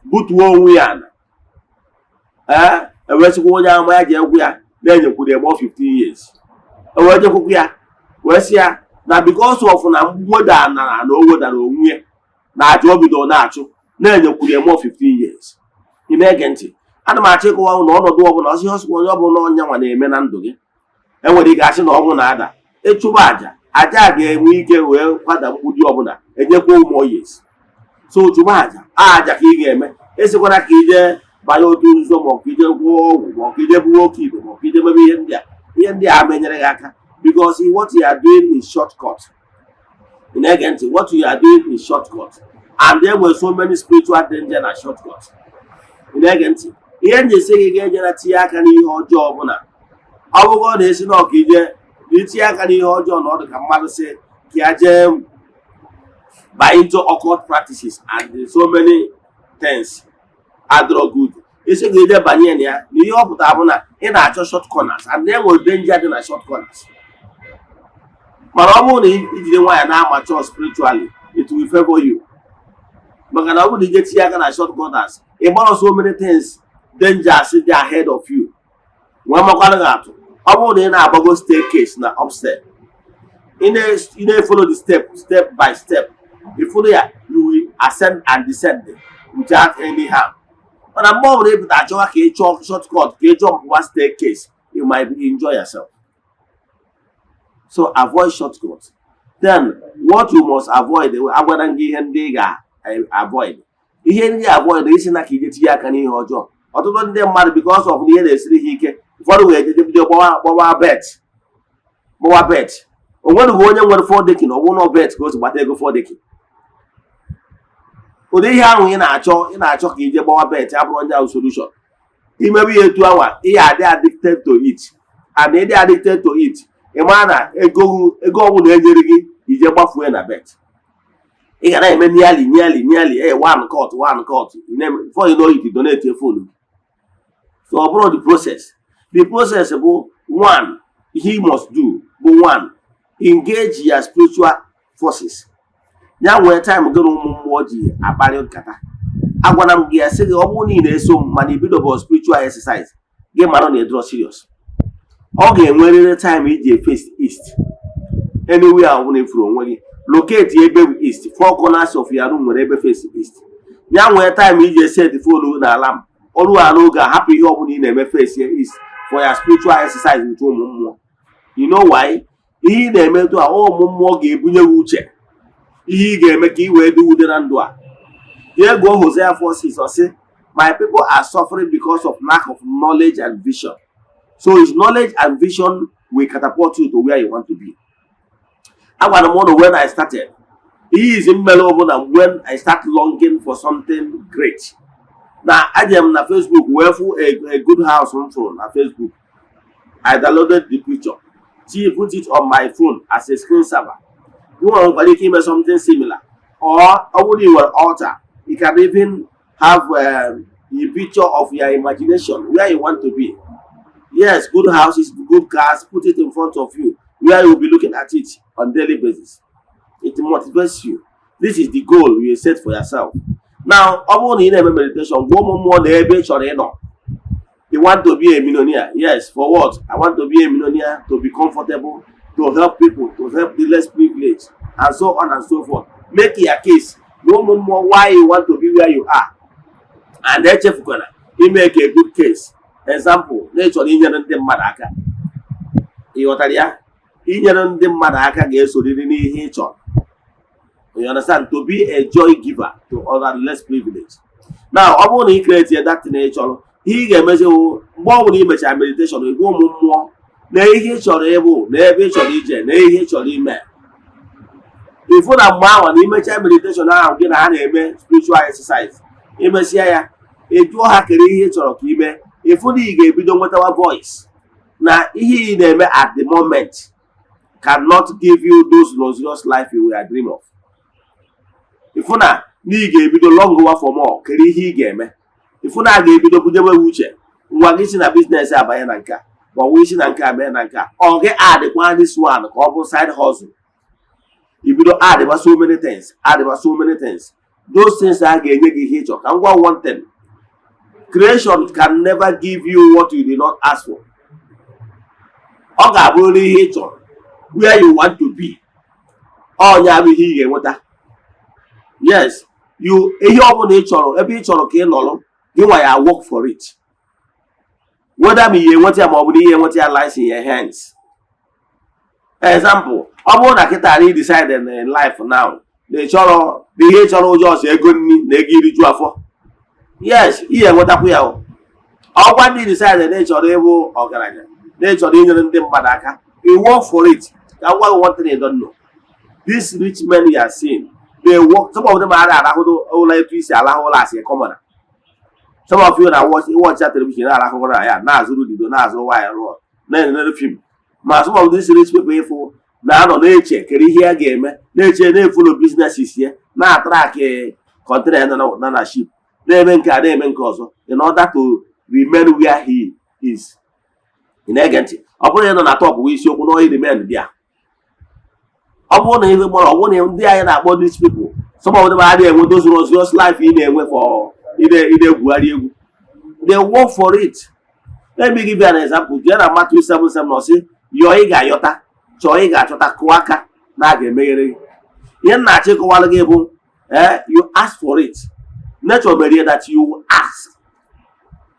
butuo onwe ya ala. Ee, ewee sịkwa onye ama ya ji egwu ya na-enyekwuru ya 15 years. E wee jekwukwu ya, wee sị ya na because of na mweda nara na o wedara onwe ya na aja o bido na-achụ, na-enyekwuru ya more 15 years. Ị na-ege ntị? Ana m achọ ịkọwa na ọnọdụ ọbụla ọsị ọsịkwa onye ọbụla ọnya nwa na-eme na ndụ gị, enwere ike asị na ọnwụ na-ada, ịchụba aja, aja a ga-enwe ike wee kwada mgbidi ọbụla, enyekwa ụmụ years. So chụba aja, aja ka ị ga-eme. Esikwara ka ije banye otu nzuzo, ma ọ ka ije gwụọ ọgwụ, ma ọ ka ije buwe oke ibe, ma ọ ka ije mebe ihe ndị a, ihe ndị a menyere gị aka, because what you are doing is shortcut. Ị na-ege ntị? What you are doing is shortcut, and there were so many spiritual danger na shortcut. Ị na-ege ntị? Ihe m ji esi gị ga-ejere tinye aka n'ihe ọjọọ ọbụla, ọ bụgo na esi na ọka ije na itinye aka n'ihe ọjọọ, na ọ dị ka mmadụ sị ka ya jee by into occult practices and so many things adịrọ good. Isi ga ije banye na ya, na ihe ọ pụtara bụ na ị na-achọ short corners, and e nwere danger dị na short corners. Mana ọ bụrụ na ijide nwaanyị na-amature spiritually, it will favor you, maka na ọ bụrụ na ije tinye aka na short corners, ị gbara so many things, dangers dị ahead of you. Nwee makwanụ gị atụ, ọ bụrụ na ị na-agbago staircase na upstairs, ị na-follow the step, step by step, you follow ya, you will ascend and descend without any harm. Mana mgbe ọ bụla ị pụta achọwa ka ị chọọ shortcut, ka ị jump one staircase, you might enjoy yourself. So avoid shortcut. Then what you must avoid, agwara m gị ihe ndị ị ga-avoid. Ihe ndị avoid, isi na ka ije tinye aka n'ihe ọjọọ. Ọtụtụ ndị mmadụ, because of na ihe na-esiri ha ike, ụfọdụ wee jeje bido gbawa bet, gbawa bet. O nwereghị onye nwere fọdekin, ọ bụrụ na bet ka o si gbata ego fọdekin. Ụdị ihe ahụ ị na-achọ, ị na-achọ ka ije gbawa bet, abụrụ onye ahụ solution. Imebe ya etu anwa, ị adị addicted to it, and ịdị addicted to it, ị maa na ego ego ọbụla enyere gị ije gbafue na bet, ị ga na-eme nearly nearly nearly one cut, one cut. Ị na-eme, before you know it, you donate phone gị. So ọ bụrụ the process bụ one he must do bụ one, engage your spiritual forces. Ya nwee time gị na ụmụ mmụọ ji akparị nkata. Agwara m gị ya, sị gị, ọ bụrụ na ị na-eso m mana ibido bụ spiritual exercise gị, mara na ịdịrọ serious. Ọ ga-enwerịrị time iji face east. Anywhere ọbụla ifuru onwe gị, locate ebe bụ east. Four corners of your room nwere ebe face east. Ya nwee time iji set phone na alarm ọrụ a n'oge a, hapụ ihe ọbụla ị na-eme, face east for your spiritual exercise with ụmụ mmụọ. You know why? Ihe ị na-emetụ a, ụmụ mmụọ ga-ebunye gị uche ihe ị ga-eme ka ị wee dị ude na ndụ a. Jee gụọ Hosea 4:6. Ọ sị, "My people are suffering because of lack of knowledge and vision." So it's knowledge and vision will catapult you to where you want to be. Agwara m ụnụ, when I started, ihe izi mmere ọbụla, when I start longing for something great, na ajem m na Facebook wee fụ a good house m fụrụ na Facebook. I downloaded the picture, see, put it on my phone as a screen saver. You nwekwara ike ime something similar, or ọ bụrụ i nwere altar, you can even have the picture of your imagination where you want to be. Yes, good houses, good cars, put it in front of you where you will be looking at it on daily basis. It motivates you. This is the goal you set for yourself. Now, ọ bụrụ na ị na-eme meditation, gwa ụmụ mmụọ na ebe ị chọrọ ịnọ. You want to be a millionaire. Yes, for what? I want to be a millionaire to be comfortable, to help people, to help the less privileged, and so on and so forth. Make your case na ụmụ mmụọ why you want to be where you are. And echefukwana ime a good case. Example, na ị chọrọ inyere ndị mmadụ aka. Ị ghọtara ya? Inyere ndị mmadụ aka ga-esoriri n'ihe ị chọrọ. You understand? To be a joy giver to other less privileged. Now, ọ bụrụ na ị create that thing ị chọrọ, ihe ị ga-emezi wụ, mgbe ọ bụla ị mechara meditation, ị gwa ụmụ mmụọ na ihe ị chọrọ ịbụ, na ebe ị chọrọ ije, na ihe ị chọrọ ime. Ịfụ na mgbe ahụ na imechaa meditation ahụ gị na ha na-eme spiritual exercise, imesịa ya, ị jụọ ha kere ihe ị chọrọ ka ime. Ịfụ na ị ga-ebido nwetawa voice na ihe ị na-eme at the moment cannot give you those luxurious life you were dream of. Ịfụ na ị ga-ebido long for more. Kere ihe ị ga-eme? Ịfụ na a ga-ebido bujebe uche ngwa gị si na business abanye na nke a, ma ọ bụ isi na nke a mee na nke a. Ọ gị adịkwa this one ka ọ bụ side hustle. Ibido adịba so many things, adịba so many things. Those things a ga-enye gị ihe ị chọrọ. Ka m gwa one thing: creation can never give you what you did not ask for. Ọ ga-abụrịrị ihe ị chọrọ, where you want to be. Ọnya bụ ihe ị ga-enweta. Yes, you, ihe ọ bụla ị chọrọ, ebe ị chọrọ ka ị nọrọ, gị nwa ya work for it. Whether ma ị enweta ya ma ọ bụ na ihe enweta ya lies in your hands. Example, ọ bụrụ na kịta na decide in life now na ị chọrọ na ihe ị chọrọ ụjọ ọsọ ego nri na ego iriju afọ, yes, ihe enwetakwu ya o. Ọgwa ndị decide na ị chọrọ ịbụ ọgaranya, na ị chọrọ inyere ndị mmadụ aka, you work for it. Ka m gwa gị one thing you don't know: these rich men you are seeing, they work. Some of them are arahụrụ ụlọ etu isi alahụ ụlọ as a commoner. Some of you na watch watch ya television, na-arahụ ụra ya, na-azụrụ lido, na-azụrụ nwaanyị rụọ, na-enere film. Ma some of these rich people ịfụ na-anọ na-eche kere ihe ya ga-eme, na-eche, na-efollow businesses ya, na-atrack container nọ na ship, na-eme nke a, na-eme nke ọzọ, in order to remain where he is. Ị na-ege ntị? Ọ bụrụ na ị nọ na top bụ isiokwu na oyi remain there. Ọ bụrụ na ihe gbara, ọ bụrụ na ndị anyị na-akpọ these people, some of them adịghị enwe those luxurious life ị na-enwe for ị na-egwugharị egwu. They work for it. Let me give you an example. Jee na Matthew 7:7, ọ sị, "Yọọ, ị ga-ayọta; chọọ, ị ga-achọta; kụọ aka, na a ga-emeghere gị." Ihe m na-achọ ịkọwalụ gị bụ, you ask for it. Nature mere that you ask,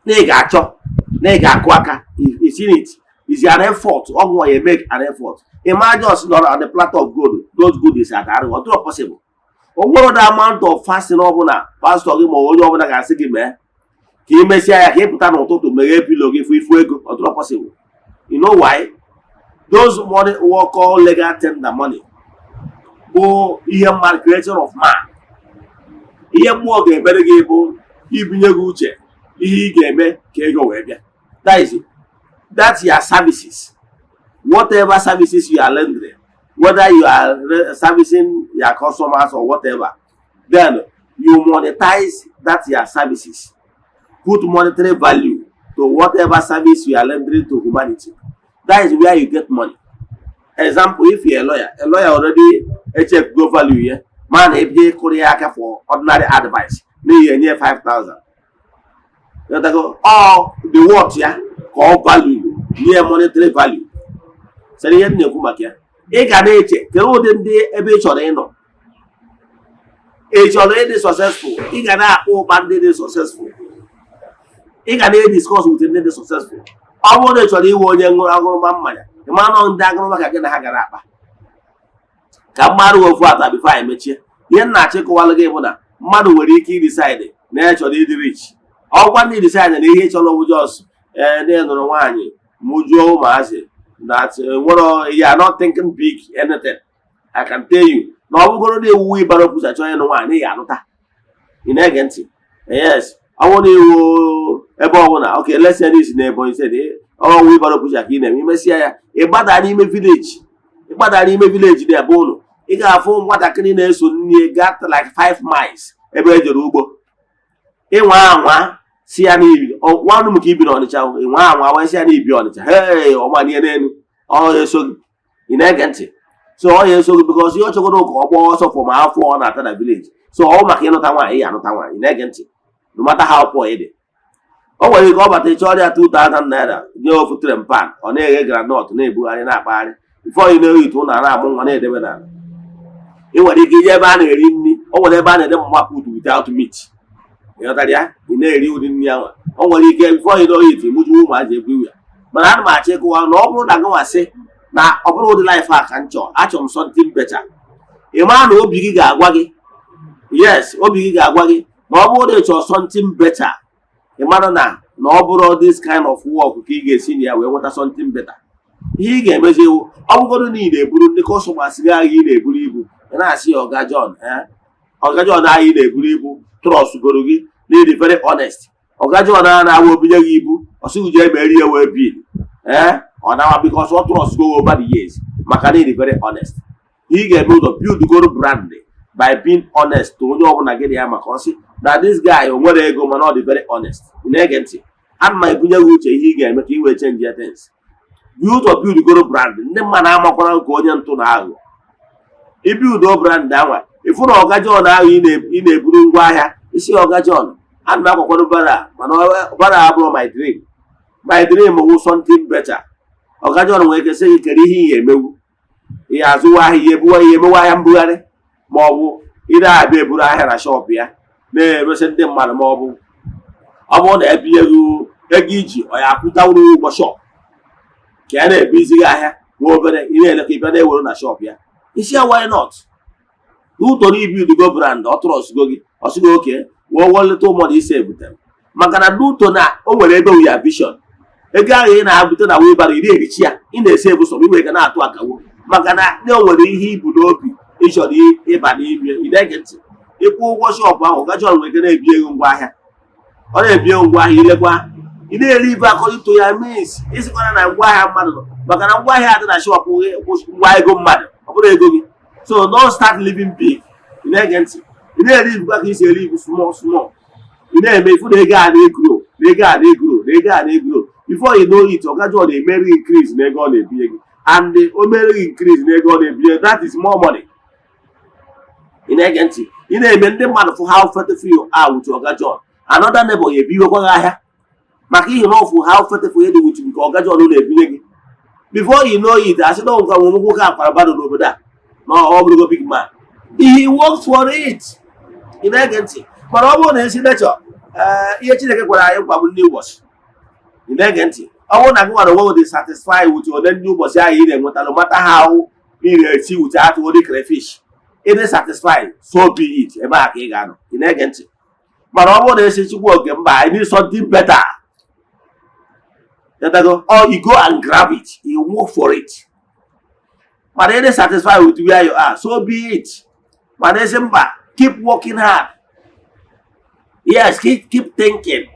na ị ga-achọ, na ị ga-akụ aka. It's in it, is an effort. Ọ bụ ya make an effort. Imagine us nọrọ on the platter of gold, those goodies adarị. Ọ dịrọ possible. O nwere the amount of fasting ọbụla pastor gị ma onye ọbụla ga-asị gị mee ka ị mesịa ya, ka ị pụta n'ụtụtụ, meghee pillow gị, fụ ifu ego. Ọ dịrọ possible. You know why? Those money what call legal tender money bụ ihe mmadụ, creation of man. Ihe mmụọ ga-emere gị bụ ibinye gị uche ihe ị ga-eme ka ego wee bịa. That is it. That's your services, whatever services you are rendering, whether you are servicing your customers or whatever, then you monetize that your services, put monetary value to whatever service you are rendering to humanity. That is where you get money. Example, if you're a lawyer already check go value ya ma na ebie kụrụ ya aka for ordinary advice na ihe enye 5000. Ọ the worth ya ka ọ value. Nye ya monetary value. Sere ihe m na-ekwu maka ya, ị ga na-eche kedu ụdị ndị ebe ị chọrọ ịnọ. Ị chọrọ ịdị successful, ị ga na-akpọ ụkpa ndị dị successful, ị ga na-ediscuss with ndị dị successful. Ọ bụrụ na ị chọrọ iwe onye ṅụrụ aṅụrụma mmanya, ị mara nọ ndị aṅụrụma ka gị na ha gara akpa. Ka mmadụ ofu ata before anyị mechie, ihe m na-achọ ịkọwalụ gị bụ na mmadụ nwere ike idecide na ya chọrọ ịdị rich. Ọgwa ndị decide na ihe ị chọrọ bụ just ee na nụrụ nwaanyị, mụjuo ụmụazị, that nwere, you are not thinking big anything. I can tell you na ọ bụgoro na ewu ịbara okwusa chọọ ịnụ nwaanyị, ị ga-alụta. Ị na-ege ntị? Yes, ọ bụrụ na iwu ebe ọbụla, okay, let's say this na Ebonyi State, ọnwụ ịbara okwusa ka ị na-eme, imesịa ya, ịgbada n'ime village, ịgbada n'ime village dị ebe ụnụ, ị ga-afụ nwatakịrị na-eso nne gaa like 5 miles ebe e jere ugbo. Ịnwa anwa si ya n'ibi nwanụ m ka ibi n'Ọnịcha, ịnwa anwa wee si ya n'ibi Ọnịcha, hey, ọmanie n'elu, ọ ya eso gị. Ị na-ege ntị? So ọ ya eso gị because ihe ọ chọgoro ka ọ gbaa ọsọ from afọ ọ na-ata na village. So ọ maka ịnụta nwaanyị, ya anụta nwaanyị. Ị na-ege ntị? No matter how poor ị dị, o nwere ike ọ bata ịchọ ọrịa 2000 naira nye ofu tray pan, ọ na-eghe groundnut, na-ebugharị, na-akpagharị. Before you know it, ụnụ a na-amụ nwa na-edebe n'ala. Ị nwere ike ije ebe a na-eri nri, o nwere ebe a na-ede mama put without meat. Ịghọtara ya? Ị na-eri ụdị nri ahụ. O nwere ike before you know it, mụju ụmụazị everywhere. Mana ana m achọ ịkụwa na ọ bụrụ na gị nwasị na ọ bụrụ ụdị life a ka m chọọ, achọrọ m something better, ị mara na obi gị ga-agwa gị yes, obi gị ga-agwa gị na ọ bụrụ na ị chọrọ something better, ị mara na ọ bụrụ this kind of work ka ị ga-esi na ya wee nweta something better. Ihe ị ga-emezi ewu, ọ bụgodu na ị na-eburu ndị customers gị ahụ ị na-eburu ibu, ị na-asị ya, "Ọga John, eh, Ọga John ahụ ị na-eburu ibu trust goro gị na ịdị very honest. Ọga John a na-awa obinye gị ibu, ọ sịghị jee mere ya wee bill ee ọ nawa because ọ trust go over the years maka na ịdị very honest." Ihe ị ga-eme ụzọ build goro brand by being honest to onye ọbụla gị na ya, maka ọ sị na this guy, o nwere ego mana ọ dị very honest. Ị na-ege ntị? Ana m ebunye gị uche ihe ị ga-eme ka ị wee change your things. Build or build goro brand, ndị mmadụ amakwara nke onye ntụ na aghụghọ. Ibuild brand anwa, ịfụ na Ọga John ahụ ị na-eburu ngwa ahịa isi, "Ọga John, ana m akwakwado barrow, mana barrow abụrụ my dream. My dream wụ something better." Ọga John nwere ike sị gị, "Kedu ihe ị ga-emewu? Ihe azụwa ahịa, ihe ebuwa, ihe emewe ahịa mbugharị, ma ọ bụ ị na-abịa eburu ahịa na shop ya na-emesi ndị mmadụ, ma ọ bụ ọ bụrụ na ebinye gị ego iji ọ ya akwụtawuru ụgwọ shop ka ya na-ebuzi gị ahịa nwa obere, ị na-ele ka ị bịa na-ewere na shop ya." Isi ya, "Why not?" N'ụtọ na ibuild go brand, ọ trustgo gị, ọ sịgo oke wee woleta ụmụdụ isi ebutere, maka na n'ụtọ na o nwere ebe ya vision ego ahụ ị na-abute na wheelbarrow ị na-erichi ya, ị na-ese ebu sọ iwe ga na-atụ akawo, maka na o nwere ihe ibu n'obi ị chọrọ ịba n'ime. Ị na-ege ntị? Ịkwụ ụgwọ shop ahụ, gachi nwere ike na-ebi ego ngwa ahịa, ọ na-ebi ego ngwa ahịa, ilekwa, ị na-eri ibe according to ya means. Ịsịkwana na ngwa ahịa mmadụ nọ, maka na ngwa ahịa dị na shop ngwa ego mmadụ, ọ bụrụ ego gị. So don't start living big. Ị na-ege ntị? Ị na-eri ibu ka isi eri ibu small small, ị na-eme ifu na ego a na-egrow, na ego a na-egrow, na ego a na-egrow. Before you know it, Ọga John na-emere increase na ego ọ na-ebinye gị, and o mere gị increase na ego ọ na-ebinye, that is more money. Ị na-ege ntị? Ị na-eme ndị mmadụ fụ how faithful you are with Oga John, another neighbor ya ebiwekwa gị ahịa maka ihe na ọfụ how faithful you dị with nke Oga John na-ebinye gị. Before you know it, asị na nka nwe nwoke akwara bado n'obodo a, na ọ bụrụgo big man. He works for it. Ị na-ege ntị? Mana ọ bụrụ na esi nechọ ihe Chineke gwara anyị nkwa bụ ndị ụbọchị. Ị na-ege ntị? Ọ bụrụ na gị nwere onwe dị satisfy with ole ndị ụbọchị ahụ ị na-enweta, no matter how ị na-esi with atụ ụdị crayfish, ị dị satisfy, so be it. Ebe a ka ị ga-anọ. Ị na-ege ntị? Mana ọ bụrụ na esi Chukwu oke mba, I need something better. Go or you go and grab it, you work for it. Mana ị dị satisfied with where you are, so be it. Mana esi mba, keep working hard. Yes, keep thinking.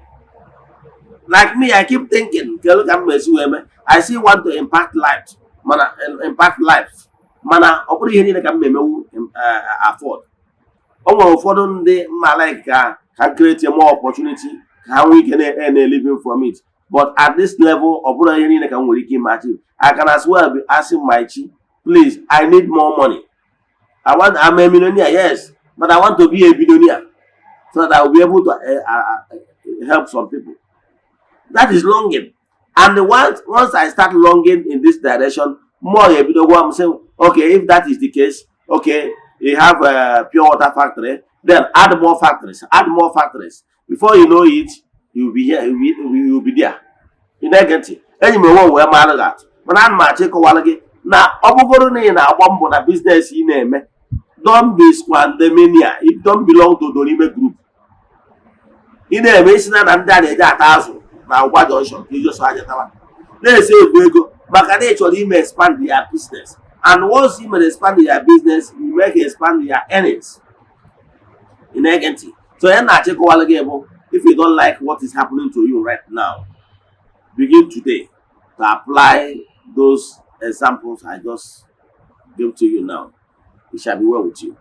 Like me, I keep thinking, kedu ka m esi wee mee? I still want to impact life, mana impact life, mana ọ bụrụ ihe niile ka m emewu afford. O nwere ụfọdụ ndị mma like ka create more opportunity ka ha nwee ike na-earn a living from it, but at this level, ọ bụrụ ihe niile ka m nwere ike ime achieve. I can as well be asking my chi, "Please, I need more money. I want, I'm a millionaire, yes, but I want to be a billionaire so that I will be able to help some people." That is longing. And once I start longing in this direction, mmụọ ga-ebido gwa m sị, "Okay, if that is the case, okay, you have a pure water factory, then add more factories, add more factories." Before you know it, you will be here, you will be there. Ị na-ege ntị? Enyi m, onwe m wee mara gị atụ, mana ana m achọ ịkọwara gị na ọ bụgoro na ị na-agba mbọ na business ị na-eme, don't be squandermania. You don't belong to Dorime group. Ị na-eme isi na ndị a na-eji ata azụ na Ụgba Junction ka iji so aja tawa na-ese egwu ego, maka na ị chọrọ ime expand your business. And once you mere expand your business, you make expand your earnings. Ị na-ege ntị? So ya na-achọ ịkọwara gị bụ, if you don't like what is happening to you right now, begin today to apply those examples I just gave to you now. It shall be well with you.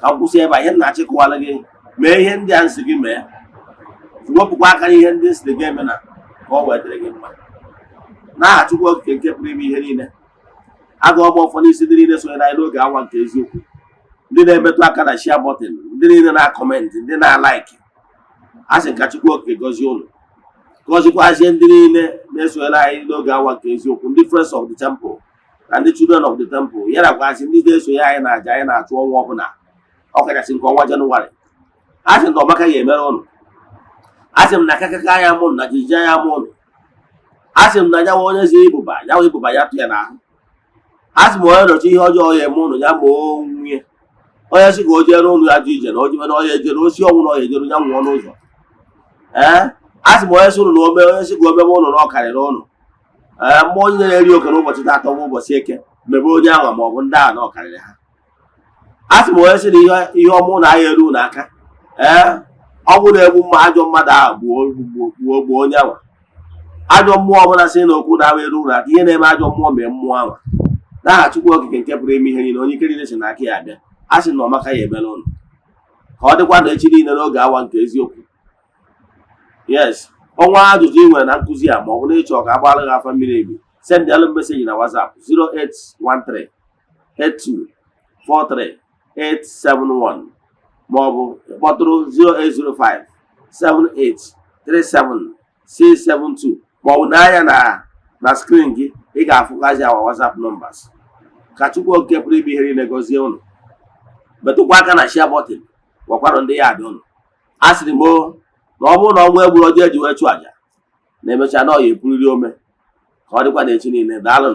Ka m kwụsị ebe a. Ihe m na-achọ ịkọwara gị, mee ihe ndị a nsị gị mee, wepụkwa aka n'ihe ndị nsị gị eme, na ka ọ wee dịrị gị mma. N'aha Chukwu Okike nke pụrụ ime ihe niile, agụọ m ọfọ n'isi ndị niile sonyere anyị n'oge awa nke eziokwu, ndị na-emetụ aka na share button, ndị niile na-acomment, ndị na-alike. A sị ka Chukwu Okike gọzie ụnụ, gọzikwazie ndị niile na-esonyere anyị n'oge awa nke eziokwu, ndị Friends of the Temple na ndị Children of the Temple, ya nakwazi ndị na-esonye anyị na aja anyị na-achụ ọnwa ọbụla, ọkachasị nke ọnwa Jenụwarị. A sị na ọmaka ga-emere ụnụ. A sị m na akakaka ya mụ na jijiji anya mụ ụnụ. A sị m na nyawa onye zi ịbụba ya nwa ịbụba ya tụ ya n'ahụ. A sị m onye nọchi ihe ọjọọ ya eme ụnụ, ya ma onwe onye sị ka o jere ụnụ ya jụ ije na o jebe na ọya ejere osi ọnwụ na ọya ejere ya nwụọ n'ụzọ. Ee, a sị m onye sị ụnụ na ome onye sị ka o mebe ụnụ na ọ karịrị ụnụ. Ee, mmụọ onye na-eri oke n'ụbọchị taatọ bụ ụbọchị Eke, mebe onye ahụ ma ọ bụ ndị ahụ na ọ karịrị ha. A sị m onye sị na ihe ọma ụnụ agha eru ụnụ aka, ee, ọ bụrụ na egbu mma ajọ mmadụ ahụ gbuo gbuo gbuo onye ahụ. Ajọ mmụọ ọbụla sị na okwu na-awa eru ụnụ aka, ihe na-eme ajọ mmụọ mee mmụọ ahụ. N'aha Chukwu Okike nke pụrụ ime ihe niile, onye ike niile si n'aka ya abịa, a sị na ọmaka ya emere ụnụ. Ka ọ dịkwa na echi niile n'oge awa nke eziokwu. Yes, ọnwa ajụjụ ị nwere na nkụzi a, ma ọ bụ na ịchọ ka a gbaara gị afa mmiri emi, send alụ message na WhatsApp 0813 82 43 871, ma ọ bụ kpọtụrụ 0805 78 37 672, ma ọ bụ n'anya na screen gị, ị ga-afụkazi our WhatsApp numbers. Ka Chukwu Okike pụrụ ime ihe niile gọzie ụnụ. Metụkwa aka na share button, gwakwanụ ndị ya adị ụnụ. A sịrị m o na ọ bụrụ na ọnwa egburu ọjọọ eji wee chụ àjà na emechaa na ọ ya epuriri ome. Ka ọ dịkwa na echi niile. Daalụnụ.